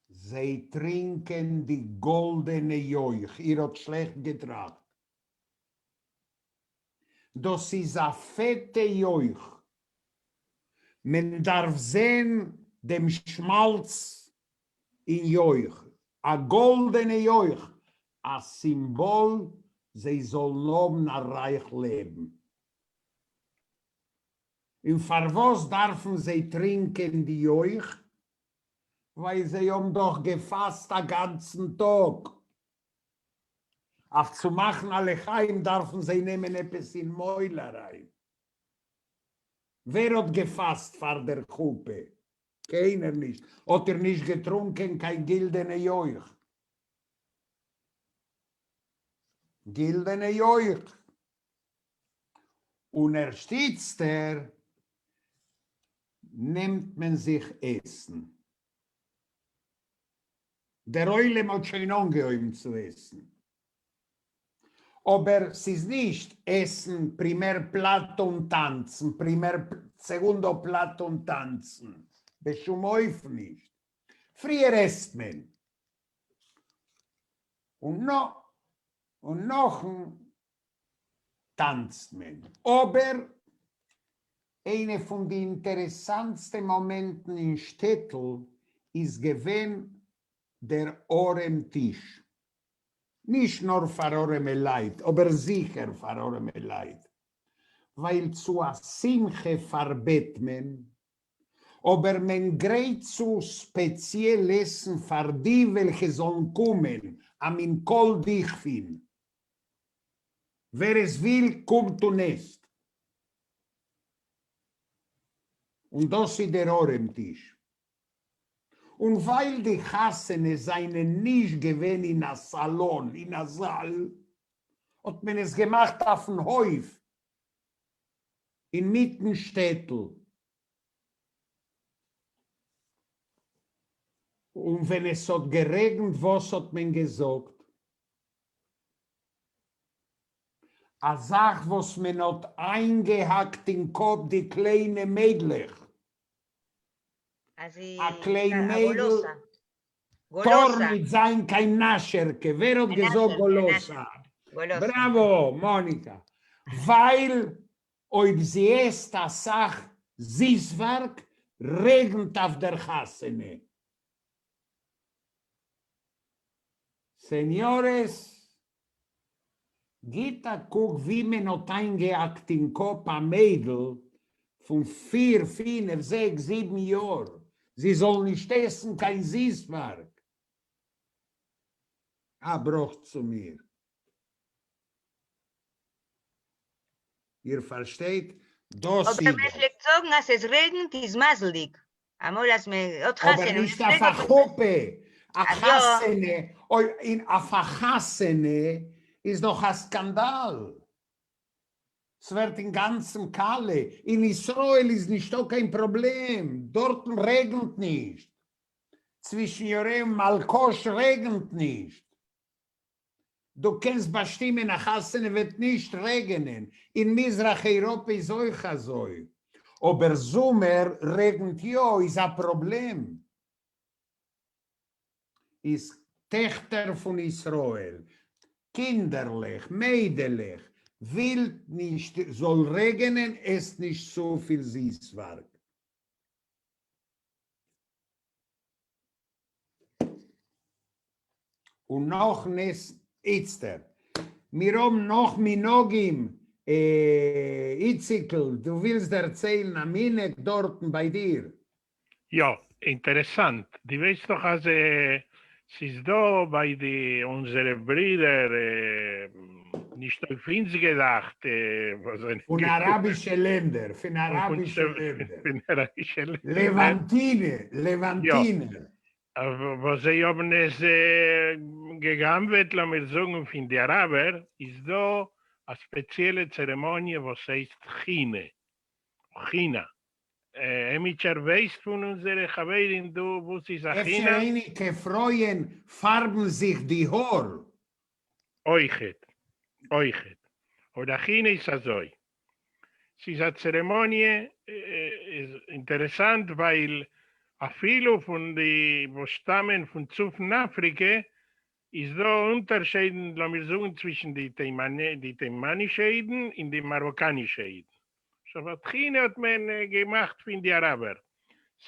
זיי טרינקען די גאלדענע יויך, איר האט שלעכט געטראכט. דאס איז א פעטע יויך, מען דארף זען דעם שמאלץ אין יויך, א גאלדענע יויך, א סימבאל זיי זאלן האבן א רייך לעבן. און פארוואס דארפן זיי טרינקען די יויך? ווייל זיי האבן דאך געפאסט א גאנצן טאג. אויף צו מאכן א לחיים דארפן זיי נעמען עפעס אין מויל אריין. ווער האט געפאסט פאר דער חופה? קיינער נישט. האט איר נישט געטרונקען קיין גילדענע יויך? גילדענע יויך. און ערשט איצטער נעמט מען זיך עסן. דער עולם האט שוין אנגעהויבן צו עסן. אבער ס'איז נישט עסן primer plato און טאנצן, primer segundo plato און טאנצן. בשום אופן נישט. פריער עסט מען. און און נאכן טאנצט מען. אבער איינע פון די אינטערעסאנטסטע מאמענטן אין שטעטל איז געווען דער ארעם טיש. נישט נאר פאר ארעמע לייט, אבער זיכער פאר ארעמע לייט. ווייל צו א שמחה פארבעט מען, אבער מען גרייט צו ספעציעל עסן פאר די וועלכע זאלן קומען, א מין כל דכפין. ווער עס וויל קומט און עסט. און דאס איז דער ארעם טיש. און ווייל די חתונות זענען נישט געווען אין א סאלאן, אין א זאל, האט מען עס געמאכט אויפן הויף אינמיטן שטעטל. און ווען עס האט גערעגנט וואס האט מען געזאגט? א זאך וואס מען האט איינגעהאקט אין קאפ די קליינע מיידלעך. א קליין מיידל טאר ניט זיין קיין נאשערקע. ווער האט געזאגט golosa? בראווא מאניקא. ווייל אויב זי עסט אסאך זיסווארג רעגנט אויף דער חתונה. Señores, גיט א קוק ווי מען האט איינגעהאקט אין קאפ א מיידל פון פיר פינף זעקס זיבן יאר זי זאל נישט עסן קיין זיסווארג. א בראך צו מיר. איר פארשטייט? דאס אבער איז מען דאס. פלעגט זאגן אז עס רעגנט איז מזל'דיג. אמאל אז מען האט חתונה אבער און נישט עס אויף רעגנט א האט מען חופה, א אז יא. חתונה, אוי אין אויף א חתונה איז דאך א סקאנדאל, ס'ווערט אינגאנצן קאלע, אין ישראל איז נישטא קיין פראבלעם, דארטן רעגנט נישט, צווישן יורה און מלקוש רעגנט נישט, דו קענסט באשטימען א חתונה וועט נישט רעגענען, אין מזרח אייראפע איז אויך אזוי, אבער זומער רעגנט יא איז א פראבלעם. איז טעכטער פון ישראל, קינדערלעך, מיידלעך, ווילט נישט זאל רעגענען עסט נישט צופיל זיסווארג. און נאך נס איצטער. מיר האבן נאך מנהגים, איציקל, דו ווילסט דערציילן א מנהג דארטן ביי דיר? יא, אינטערעסאנט, דו ווייסט דאך אז ס'איז דא ביי די אונזערע ברידער. נישט אויף אונז געדאכט, וואס זענען פון געקומען. אראבישע לענדער, פון אראבישע לענדער. פון אראבישע לענדער. לעוואנטינע, לעוואנטינער. וואס זיי האבן עס גע'גנב'עט לאמיר זאגן פון די אראבער, איז דא א ספעציעלע צערעמאניע וואס הייסט חינה, חינה. עמיצער ווייסט פון אונזערע חברים דא וואס איז א אפשר חינה? אייניקע פרויען פארבן זיך די האר. אויכעט, אויכעט. אבער א חינה איז אזוי. ס'איז א צערעמאניע, איז אינטערעסאנט ווייל אפילו פון די וואס שטאמען פון צפון אפריקע איז דא אונטערשיידן לאמיר זאגן צווישן די די תימנישע אידן און די מאראקאנישע אידן. סאו א חינה האט מען געמאכט פון די אראבער.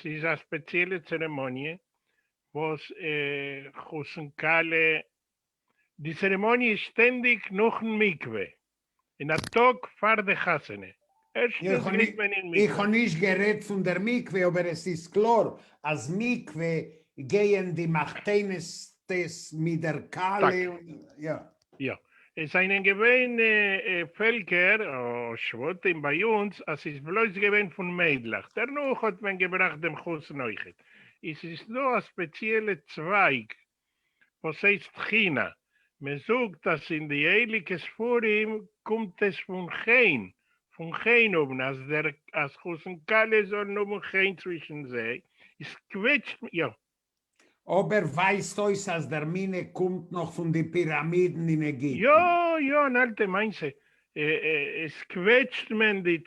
ס'איז א ספעציעלע צערעמאניע וואס חתן כלה די צערעמאניע איז שטענדיג נאכן מקווה, אין א טאג פאר די חתונה, ערשטנס גייט מען אין מקווה. איך האב נישט גערעדט פון דער מקווה, אבער עס איז קלאר אז מקווה גייען די מחתנת'טעס מיט דער כלה און יא. יא. עס זענען געווען פעלקער או שבטים ביי אונז אז ס'איז בלויז געווען פון מיידלעך, דערנאך האט מען געבראכט דעם חתן אויכעט. איז איז דא א ספעציעלע צווייג וואס הייסט חינה? מען זאגט אז אין די הייליגע ספרים קומט עס פון חן, פון חן האבן, אז דער אז חתן כלה זאלן האבן חן צווישן זיי, איז קוועטשט יא. אבער ווייזט אויס אז דער מנהג קומט נאך פון די פיראמידן אין עגיפטן. יא יא אן אלטע מעשה, עס קוועטשט מען די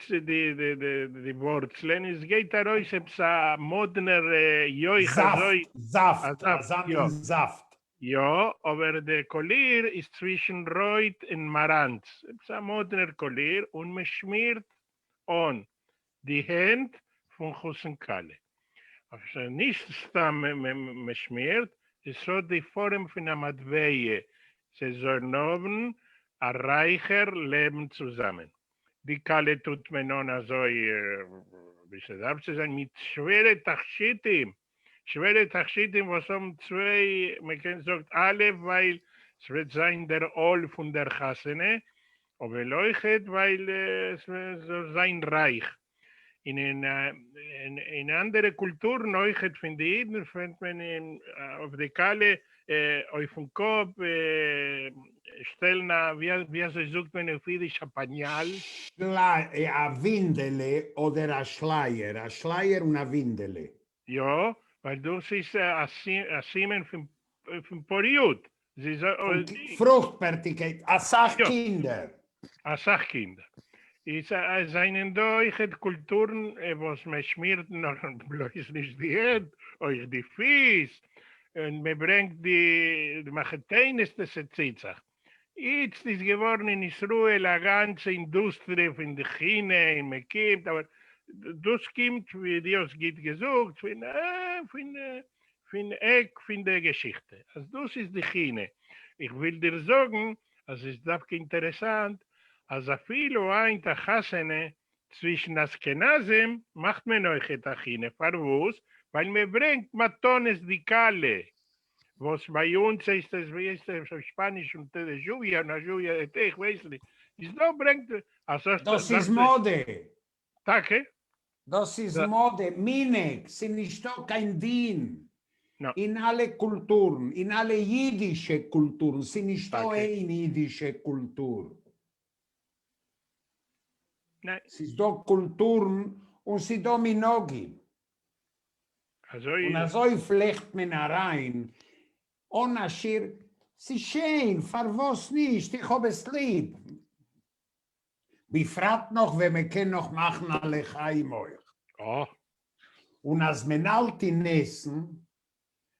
די ווארצלען און עס גייט ארויס עפעס א מאדנער יויך אזוי. זאפט, זאפט, אזא מין זאפט. יא, אבער די קאליר איז צווישן רויט און מאראנץ, עפעס א מאדנער קאליר, און מען שמירט אן די הענט פון חתן כלה. אבער נישט סתם מען שמירט, עס האט די פארעם פון א מטבע, זיי זאלן האבן א רייכער לעבן צוזאמען. די כלה טוט מען אן אזוי ווי ס'דארף צו זיין, מיט שווערע תכשיטים, שווערע תכשיטים וואס האבן צוויי, מען קען זאגט א' ווייל ס'וועט זיין דער עול פון דער חתונה, אבער אויכעט ווייל עס זאל זיין רייך. און אין אנדערע קולטורן אויכעט פון די אידן פלעגט מען אויף די כלה אויפן קאפ שטעלן א, ווי אזוי זאגט מען אויף אידיש א פאניאל? א ווינדעלע אדער א שלייער, א שלייער און א ווינדעלע. יא, ווייל דאס איז א סימן פון פוריות. פון פרוכטבארטיקייט, אסאך קינדער. אסאך קינדער. איז עס זענען דא אויכעט קולטורן וואס מען שמירט נאר בלויז נישט די הענט, אויך די פיס, און מען ברענגט די מחותנת'טע ס'ציט זיך. איצט איז געווארן אין ישראל א גאנצע אינדוסטריע פון די חינה און מען קומט, אבער דאס קומט ווי דו האסט גוט געזאגט פון פון פון עק פון דער געשיכטע אז דאס איז די חינה. איך וויל דיר זאגן אז עס איז דווקא אינטערעסאנט אז אפילו היינט א חתונה צווישן אשכנזים מאכט מען אויכעט א חינה, פארוואס? ווייל מען ברענגט מתנות די כלה, וואס ביי אונז הייסט עס ווי הייסט עס אויף שפאניש un té de lluvia una lluvia de té איך ווייס נישט, איז דא ברענגט אז דאס איז מאדע. טאקע? דאס איז מאדע, מנהג, ס'נישטא קיין דין אין אלע קולטורן, אין אלע אידישע קולטורן, ס'נישטא איין אידישע קולטור. ס'איז דא קולטורן און ס'איז דא מנהגים. און אזוי פלעכט מען אריין אן א שיעור, ס'איז שיין, פארוואס נישט, איך האב עס ליב. בפרט נאך ווען מען קען נאך מאכן א לחיים אויך. און אז מען האלט אין עסן,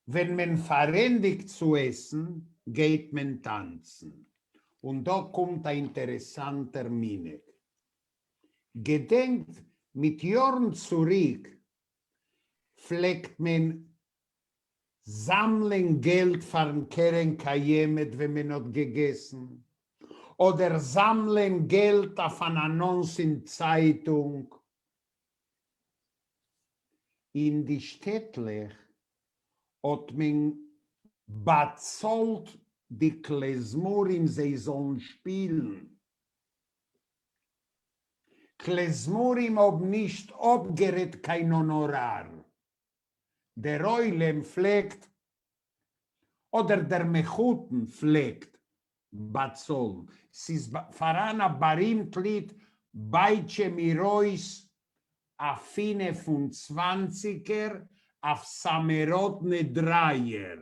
ווען מען פארענדיגט צו עסן גייט מען טאנצן. און דא קומט א אינטערעסאנטער מנהג. געדענקט מיט יארן צוריק פלעגט מען זאמלען געלט פארן קרן קיימת ווען מען האט געגעסן, אדער זאמלען געלט אויף אן אנאנס אין צייטונג. אין די שטעטלעך האט מען באצאלט די כלי-זמרים זיי זאלן שפילן. כלי-זמרים האבן נישט אפגערעדט קיין האנאראר. דער עולם פלעגט, אדער דער מחותן פלעגט, באצאלן. ס'איז פאראן א בארימט ליד בייטשע מיר אויס א פינף און צוואנציגער אויף סאמעראדנע דרייער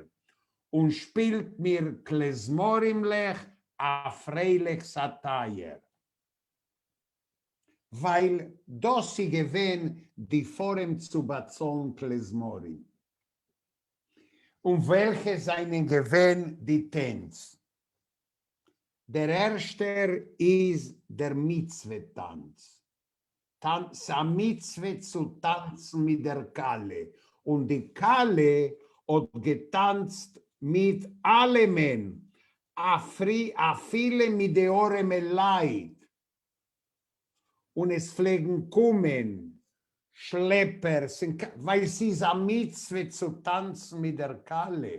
און שפילט מיר כלי-זמרימלעך א פרייליכס א טייער. ווייל דאס איז געווען די פארעם צו באצאלן כלי-זמרים. און וועלכע זענען געווען די טענץ? דער ערשטער איז דער מצוה טאנץ. ס'א מצוה צו טאנצן מיט דער כלה, און די כלה האט געטאנצט מיט אלעמען, אפילו מיט די ארעמע לייט, און עס פלעגן קומען שלעפערס, ווייל ס'איז א מצוה צו טאנצן מיט דער כלה.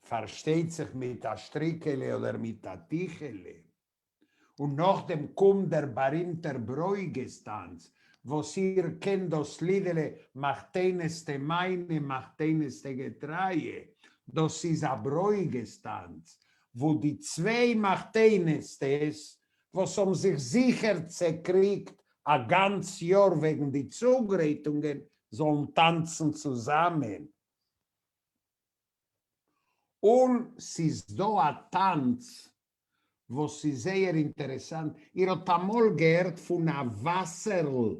פארשטייט זיך מיט א שטריקעלע אדער מיט א טיכעלע. און נאכדעם קומט דער בארימטער ברוגז טאנץ, וואס איר קענט דאס לידעלע מחותנת'טע מיינע מחותנת'טע געטרייע, דאס איז א ברוגז טאנץ, וואו די צוויי מחותנת'טעס וואס האבן זיך זיכער צעקריגט א גאנץ יאר וועגן די צוגרייטונגען זאלן טאנצן צוזאמען. און ס'איז דא א טאנץ וואס איז זייער אינטערעסאנט, איר האט אמאל געהערט פון א וואסערל?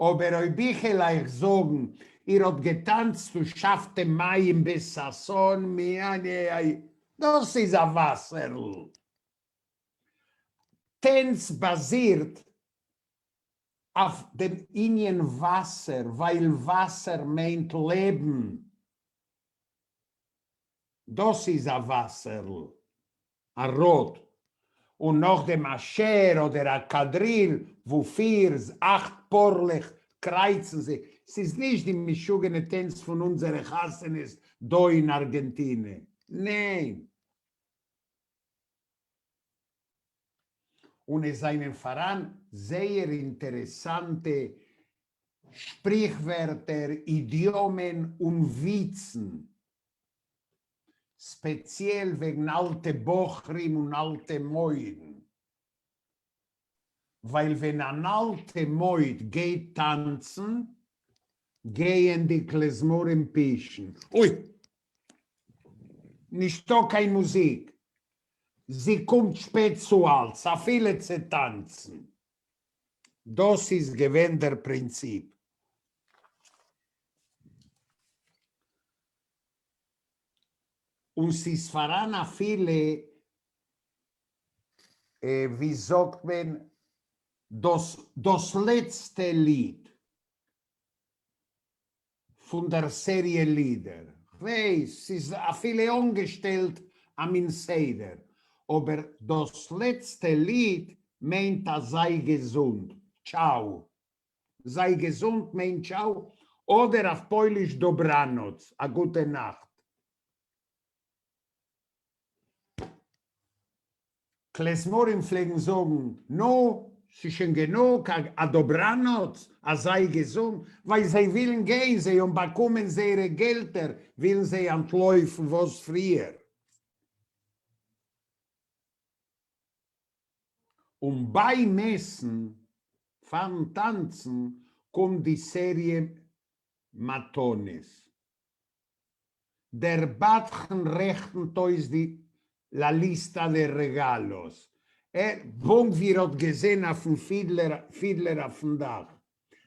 אבער אויב איך העל אייך זאגן, איר האט געטאנצט ושאבתם מים בששון מי, דאס איז א וואסערל. טענץ באזירט אויף דעם ענין וואסער, ווייל וואסער מיינט לעבן. דאס איז א וואסערל, א ראד, און נאכדעם א שער אדער א קאדריל וואו פיר, אכט פארלעך קרייצן זיך, ס'איז נישט די משוגענע טענץ פון אונזערע חתונות דא אין ארגענטינע, ניין. און עס זענען פאראן זייער אינטערעסאנטע שפריכווערטער, אידיאמען און וויצן, ספעציעל וועגן אלטע בחורים און אלטע מוידן, ווייל ווען אן אלטע מויד גייט טאנצן, גייען די כלי-זמרים פישן. אוי! נישטא קיין מוזיק! זי קומט שפעט צו אלץ, אפילו צו טאנצן. דאס איז געווען דער פרינציפ. און ס'איז פאראן אפילו, ווי זאגט מען, דאס דאס לעצטע ליד פון דער סעריע לידער. כ'ווייס, ס'איז אפילו אנגעשטעלט א מין סדר, אבער דאס לעצטע ליד מיינט א זיי געזונט, טשאו. זיי געזונט מיינט טשאו, אדער אויף פויליש dobranoc, א גוטע נאכט. כלי-זמרים פלעגן זאגן, נו, ס'איז שוין גענוג, א dobranoc, א זיי געזונט, ווייל זיי ווילן גיין, זיי האבן באקומען זייערע געלטער, ווילן זיי אנטלויפן וואס פריער. און ביים עסן, פארן טאנצן, קומט די סעריע מתנות. דער בדחן רעכנט אויס די la lista de regalos, ער, פונקט ווי איר האט געזען אויפן פידלער פידלער אויפן דאך.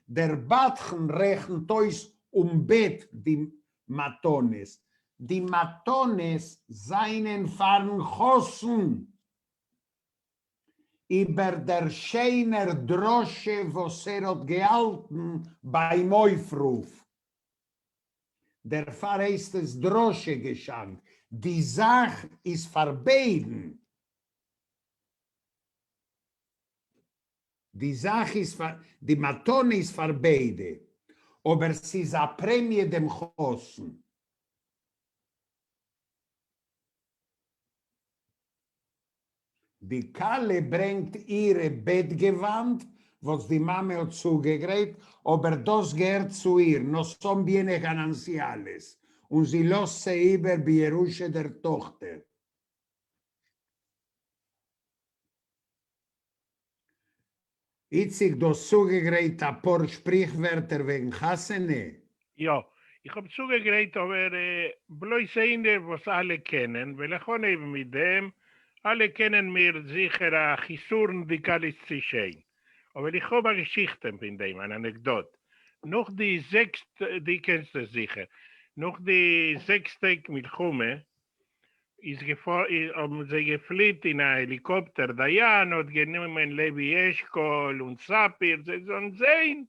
דער בדחן רעכנט אויס און בעט די מתנות. די מתנות זענען פארן חתן. איבער דער שיינער דרשה וואס ער האט געהאלטן ביים אויפרוף. דערפאר הייסט עס דרשה געשאנק, די זאך איז פאר ביידן, די זאך איז פאר, די מתנה איז פאר ביידע, אבער ס'איז א פרעמיע דעם חתן. די כלה ברענגט אירע בעטגעוואנט וואס די מאמע האט צוגעגרייט, אבער דאס געהערט צו איר, no son bienes gananciales, און זי לאזט זיי איבער בירושה דער טאכטער. איציק, דו האסט צוגעגרייט אפאר שפריכווערטער וועגן חתונה? יא, איך האב צוגעגרייט אבער בלויז איינער וואס אלע קענען, וועל איך אנהייבן מיט דעם, אלע קענען מיר זיכער א חיסרון די כלה איז צו שיין, אבער איך האב א געשיכטע פון דעם, אן אנעקדאט, נאך די זעקס, דו קענסט עס זיכער, נאך די זעקס טעג מלחמה איז האבן זיי געפליט אין א העליקאפטער, דיין האט גענומען לוי אשכול און ספיר זיי זאלן זעהן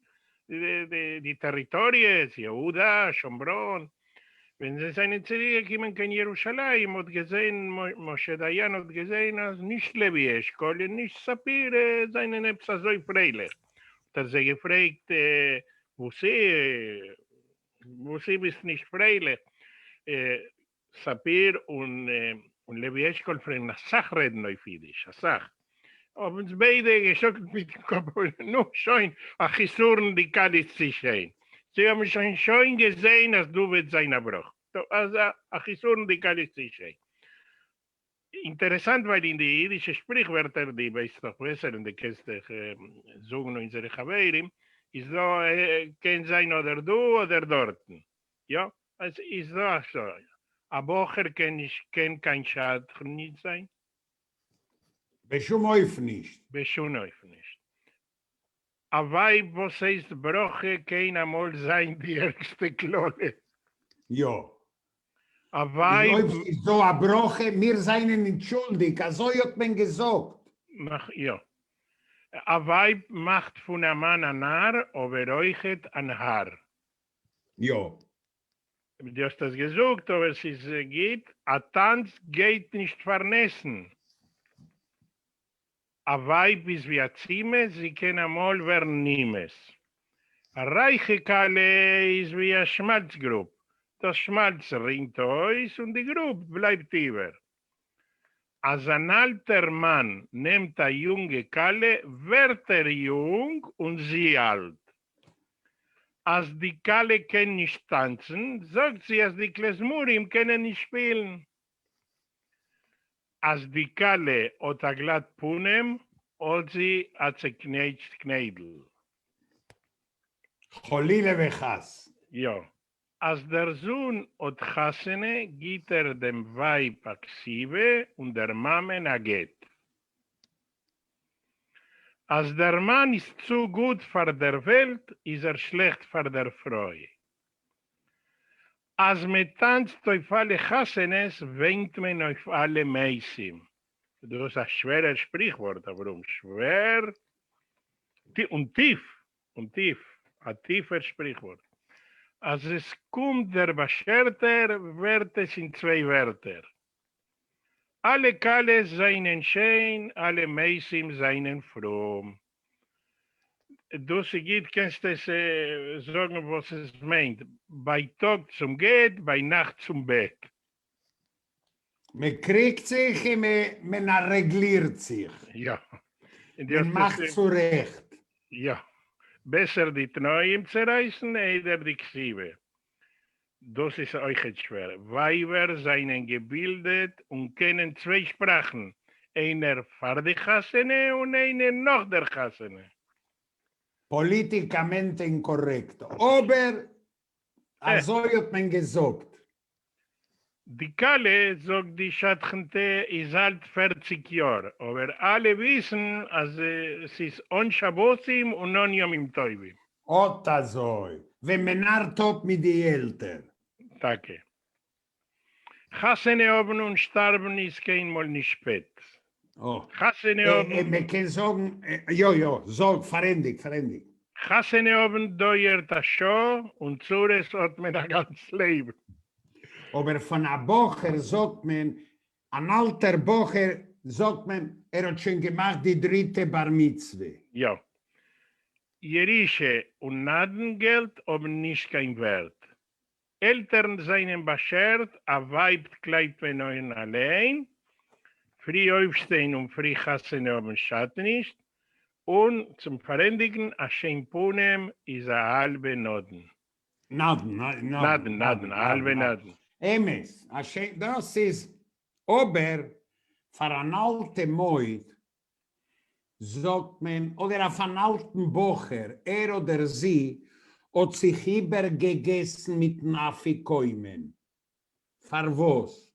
די טעריטאריעס, יהודה, שומרון, ווען זיי זענען צוריק געקומען קיין ירושלים האט געזעהן משה דיין האט געזעהן אז נישט לוי אשכול און נישט ספיר זענען עפעס אזוי פרייליך, האט ער זיי געפרעגט וואס איז וואס איז ביסט נישט פרייליך? ספיר און לוי אשכול פלעגן אסאך רעדן אויף אידיש, אסאך. האבן אונז ביידע געשאקלט מיטן קאפ, נו שוין, א חיסרון די כלה איז צו שיין. זיי האבן שוין שוין געזען אז דא וועט זיין א בראך. טא, אז א חיסרון די כלה איז צו שיין. אינטערעסאנט ווייל אין די אידישע שפריכווערטער, די ווייסט דאך בעסער און די קענסט דאך זאגן אונזערע חברים, איז דא קען זיין אדער דא אדער דארטן. יא, עס איז דא אזוי, א בחור קען נישט קען קיין שדכן נישט זיין. בשום אופן נישט. בשום אופן נישט. א ווייב וואס הייסט ברכה קען אמאל זיין די ערגסטע קללה. יא. א ווייב. אויב ס'איז דא א ברכה, מיר זענען נישט שולדיג, אזוי האט מען געזאגט. יא. א ווייב מאכט פון א מאן א נאר, אבער אויכעט אן האר. יא. דו האסט עס געזאגט אבער ס'איז גוט, א טאנץ גייט נישט פארנעסן. א ווייב איז ווי א צימעס, זי קען אמאל ווערן נימאס. א רייכע כלה איז ווי א שמאלץ גרוב, דאס שמאלץ רינט אויס און די גרוב בלייבט איבער. אז אן אלטער מאן נעמט א יונגע כלה ווערט ער יונג און זי אלט. אז די כלה קען נישט טאנצן, זאגט זי אז די קלעזמורים קענען נישט שפילן. אז די כלה האט א גלאט פנים, האט זי א צעקנעטשט קניידל. חלילה וחס. יא. אז דער זון האט חתונה גיט ער דעם ווייב א כתובה און דער מאמען א גט. אז דער מאן איז צו גוט פאר דער וועלט איז ער שלעכט פאר דער פרוי. אז מען טאנצט אויף אלע חתונות וויינט מען אויף אלע מתים. דאס איז א שווערער שפריכווארט אברהם, שווער און טיף, און טיף, א טיפער שפריכווארט. אז עס קומט דער באשערטער ווערט עס אין צוויי ווערטער. אלע כלות זענען שיין, אלע מתים זענען פרום. דאס איז גוט, קענסט עס זאגן וואס עס מיינט, בייטאג צום גט, ביינאכט צום בעט. מען קריגט זיך און מען ארעגלירט זיך. יא. מען מאכט צורעכט. יא. בעסער די תנאים צערייסן איידער די כתובה. דאס איז אויכעט שווער. ווייבער זענען געבילדעט און קענען צוויי שפראכן, איינער פאר די חתונה און איינער נאך דער חתונה. Políticamente incorrecto, אבער אזוי האט מען געזאגט. די כלה, זאגט די שדכנ'טע, איז אלט פערציג יאר, אבער אלע וויסן אז ס'איז אן שבתים און אן ימים טובים. אט אזוי, ווען מען נארט אפ מיט די עלטער. טאקע. חתונה האבן און שטארבן איז קיינמאל נישט שפעט. חתונה האבן. מען קען זאגן, יא יא, זאג, פארענדיג, פארענדיג. חתונה האבן דויערט א שעה און צרות האט מען א גאנץ לעבן. אבער פון א בחור זאגט מען, אן אלטער בחור זאגט מען, ער האט שוין געמאכט די דריטע בר מצוה. יא. ירושה און נדן-געלט האבן נישט קיין ווערט. עלטערן זענען באשערט, א ווייב קלייבט מען אויס אליין, פרי אויפשטיין און פרי חתונה האבן שאדט נישט, און צום פארענדיגן, א שיין פנים איז א האלבע נדן. נדן, נדן, נדן, א האלבע נדן. אמת, א שיין, דאס איז אבער פאר אן אלטע מויד זאגט מען, אדער אויף אן אלטן בחור, ער אדער זי האט זיך איבערגעגעסן מיטן אפיקומן. פארוואס?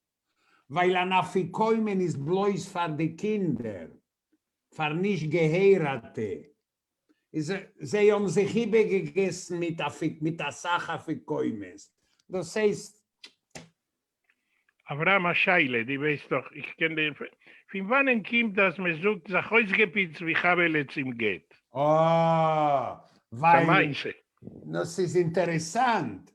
ווייל אן אפיקומן איז בלויז פאר די קינדער, פאר נישט געהייראטע. איז זיי האבן זיך איבערגעגעסן מיט מיט אסאך אפיקומנס. דאס הייסט. אברהם א שאלה, דו ווייסט דאך איך קען דיר, פון וואנען קומט אז מען זאגט זיך אויסגעפיצט ווי חוה'לע צום גט? אה, ס'א ווייל, מעשה. דאס איז אינטערעסאנט,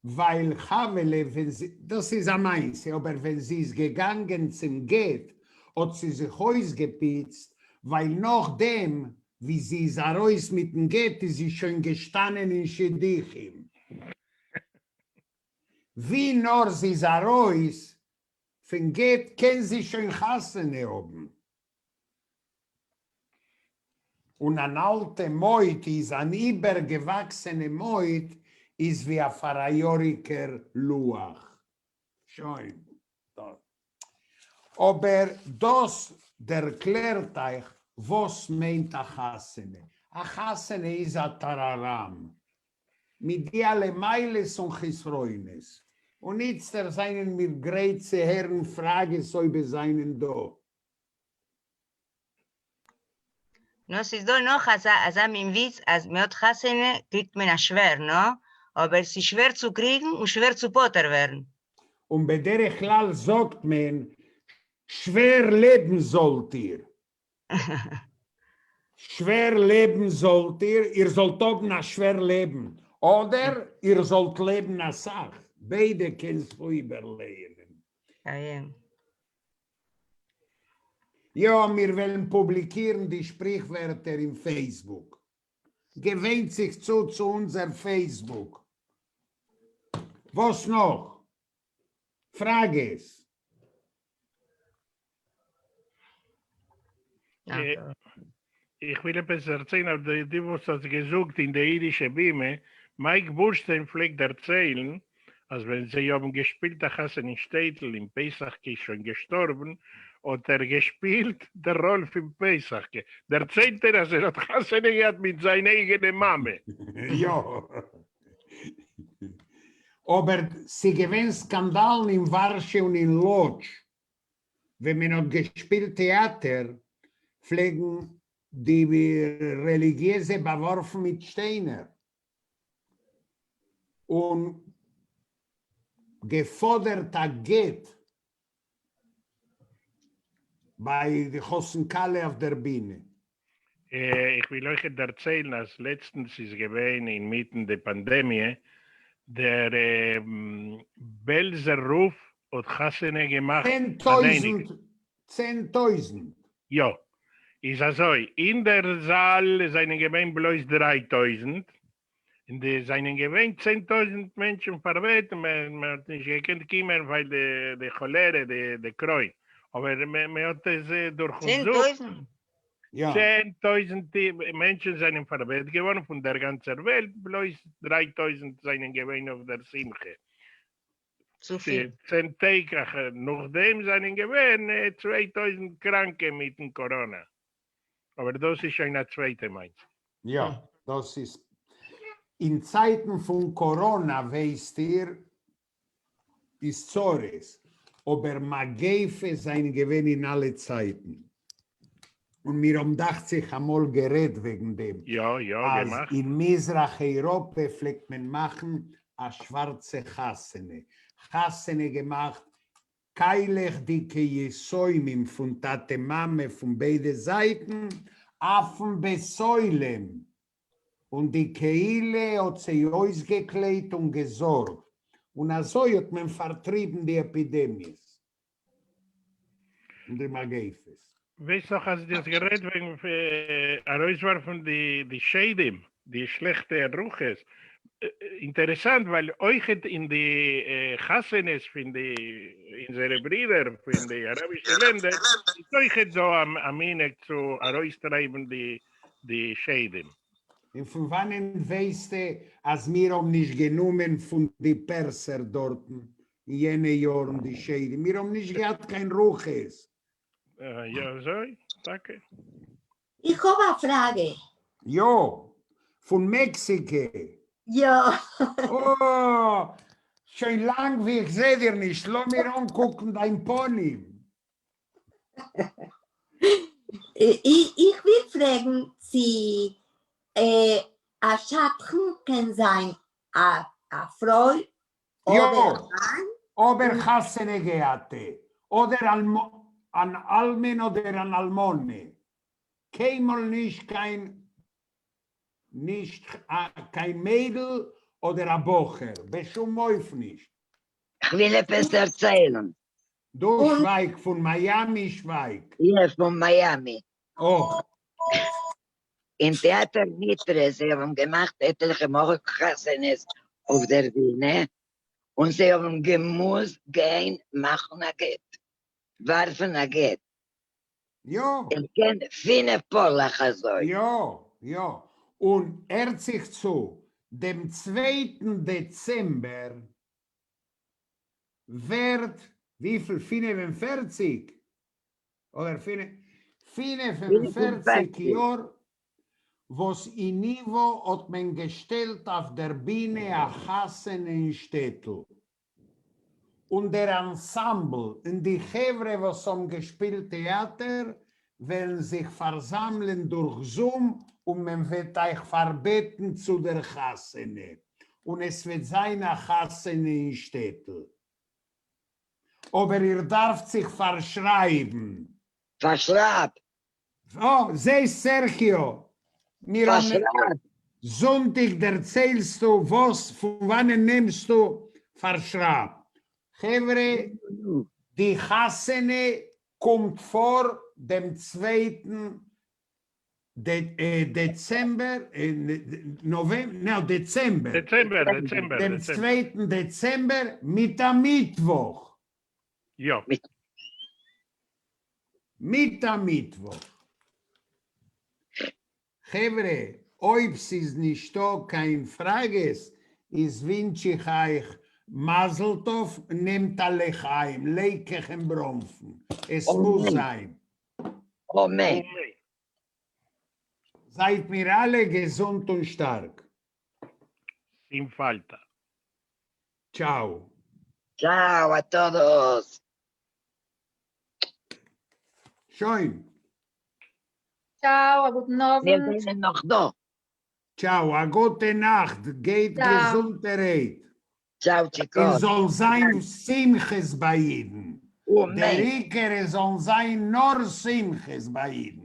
ווייל חוה'לע ווען זי, דאס איז א מעשה, אבער ווען זי איז געגאנגען צום גט האט זי זיך אויסגעפיצט, ווייל נאכדעם ווי זי איז ארויס מיטן גט איז זי שוין געשטאנען אין שידוכים. ווי נאר זי איז ארויס פון גט קען זי שוין חתונה האבן. און אן אלטע מויד איז אן איבערגעוואקסענע מויד איז ווי א פאראיאריקער לוח. שוין. אבער דאס דערקלערט אייך וואס מיינט א חתונה. א חתונה איז א טאראראם. מיט די אלע מעלות און חסרונות. און איצטער זענען מיר גרייט צו הערן פראגעס אויב עס זענען דא. נאר ס'איז דא נאך אזא אזא מין וויץ אז מ'האט חתונה קריגט מען א שווער, נא? אבער ס'איז שווער צו קריגן און שווער צו פטור ווערן. און בדרך כלל זאגט מען שווער לעבן זאלט איר. שווער לעבן זאלט איר, איר זאלט האבן א שווער לעבן, אדער איר זאלט לעבן אסאך, ביידע קענסטו איבערלייענען. יא, מיר וועלן פובליקירן די שפריכווערטער אין Facebook. געוויינט זיך צו צו אונזער Facebook. וואס נאך? פראגעס? איך וויל עפעס דערציילן אויף די די וואס האסט געזאגט אין די אידישע בימה, מייק בורשטיין פלעגט דערציילן אז ווען זיי האבן געשפילט א חתונה אין שטעטל און פסח'קע איז שוין געשטארבן האט ער געשפילט די ראל פון פסח'קע, דערציילט ער אז ער האט חתונה געהאט מיט זיין אייגענע מאמע. יא. אבער ס'געווען סקאנדאלן אין ווארשע און אין לאדזש ווען מען האט געשפילט טעאטער פלעגן די רעליגיעזע באווארפן מיט שטיינער און געפאדערט א גט ביי די חתן כלה אויף דער בינע. איך וויל אויכעט דערציילן אז לעצטנס איז געווען אינמיטן די פאנדעמיע, דער בעלזער רב האט חתונה געמאכט אן אייניקל. 10,000! יא, איז אזוי, אין דער זאל זענען געווען בלויז 3000, און די זענען געווען 10,000 מענטשן פארווערט און מען האט נישט געקענט קומען ווייל די כאלערע, די קרוין, אבער מען האט עס דורכן צען זום. טויזנט? יא. 10,000 מענטשן זענען פארווערט געווארן פון דער גאנצער וועלט, בלויז 3000 זענען געווען אויף דער שמחה. צופיל. 10 טעג נאכדעם זענען געווען 2000 קראנקע מיטן קאראנא. אבער דאס איז שוין א צווייטע מעשה. יא, דאס איז אין צייטן פון קאראנא ווייסט איר איז צרות, אבער מגיפות זענען געווען אין אלע צייטן, און מיר האבן דאכט זיך אמאל גערעדט וועגן דעם, יא יא, אז געמאכט. אין מזרח אייראפע פלעגט מען מאכן א שווארצע חתונה, חתונה געמאכט קיילעכדיגע יתומים פון טאטע מאמע פון ביידע זייטן אויפן בית עולם, און די קהילה האט זיי אויסגעקליידט און געזארגט, און אזוי האט מען פארטריבן די עפידעמיעס און די מגיפות. ווייסט נאך אז דו האסט גערעדט וועגן ארויסווארפן די שדים, די שלעכטע רוחות, אינטערעסאנט ווייל אויכעט אין די חתונות פון די אונזערע ברידער פון די אראבישע לענדער איז אויכעט דא א מנהג צו ארויסטרייבן די שדים. און פון וואנען ווייסטע אז מיר האבן נישט גענומען פון די פערסער דארטן אין יענע יארן די שדים? מיר האבן נישט געהאט קיין רוחות. יא אזוי? טאקע? איך האב א פראגע. יא, פון מעקסיקע. יא. אה, שוין לאנג ווי איך זעה דיר נישט, לאמיר אנקוקן דיין פנים. איך וויל פרעגן צו א שדכן קען זיין א פרוי אדער א מאן? אבער חתונה געהאטע, אדער אן אלמן אדער אן אלמנה, קיינמאל נישט קיין נישט קיין מיידל אדער א בחור, בשום אופן נישט. כ'וויל עפעס דערציילן. דו שווייג, פון מיאמי שווייג. יא, פון מיאמי. אוי. אין טעאטער ניטרע, זיי האבן געמאכט עטליכע מאל חתונות אויף דער בינע, און זיי האבן געמוזט גיין מאכן א גט, ווארפן א גט. יא. איך קען פינף פארלעך אזוי. יא, יא. און הערט זיך צו, דעם צווייטן דעצעמבער ווערט וויפיל? 45? אדער 45 יאר וואס אין ייווא האט מען געשטעלט אויף דער בינע א חתונה אין שטעטל, און דער אנסאמבל און די חברה וואס האבן געשפילט טעאטער וועלן זיך פארזאמלען דורך זום און מען וועט אייך פארבעטן צו דער חתונה, און עס וועט זיין א חתונה אין שטעטל. אבער איר דארפט זיך פארשרייבן. פארשרייב! אה, זעסט סערכיאו, מיר האבן. פארשרייב! זונטאג דערציילסטו וואס, פון וואנען נעמסטו פארשרייב? חברה, די חתונה קומט פאר דעם צווייטן דעצעמבער, נאוועמבער, דעצעמבער, דעצעמבער, דעצעמבער, דעם צווייטן דעצעמבער מיט א מיטוואך. יא. מיט א מיטוואך. חברה, אויב ס'איז נישטא קיין פראגעס, איז ווינטש איך אייך מזל טוב, נעמט א לחיים, לעקעך און בראנפן, עס מוז זיין. אמן. זייט מיר אלע געזונט און שטארק. Sin falta. Ciao. Ciao a todos. שוין. Ciao, א גוטן מיר אוונט. זענען נאך דא. Ciao, א גוטע נאכט, גייט געזונטערהייט. Ciao chicos. און זאל זיין שמחות ביי אידן. אמן. דער עיקר עס זאלן זיין נאר שמחות ביי אידן.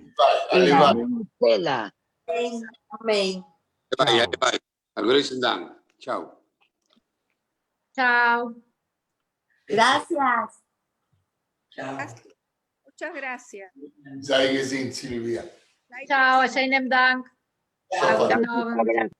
אמן. א גרויסן דאנק. Ciao. Ciao. Gracias. Muchas gracias. זיי געזונט, סילוויא. Ciao, א שיינעם דאנק. א גוטן אוונט.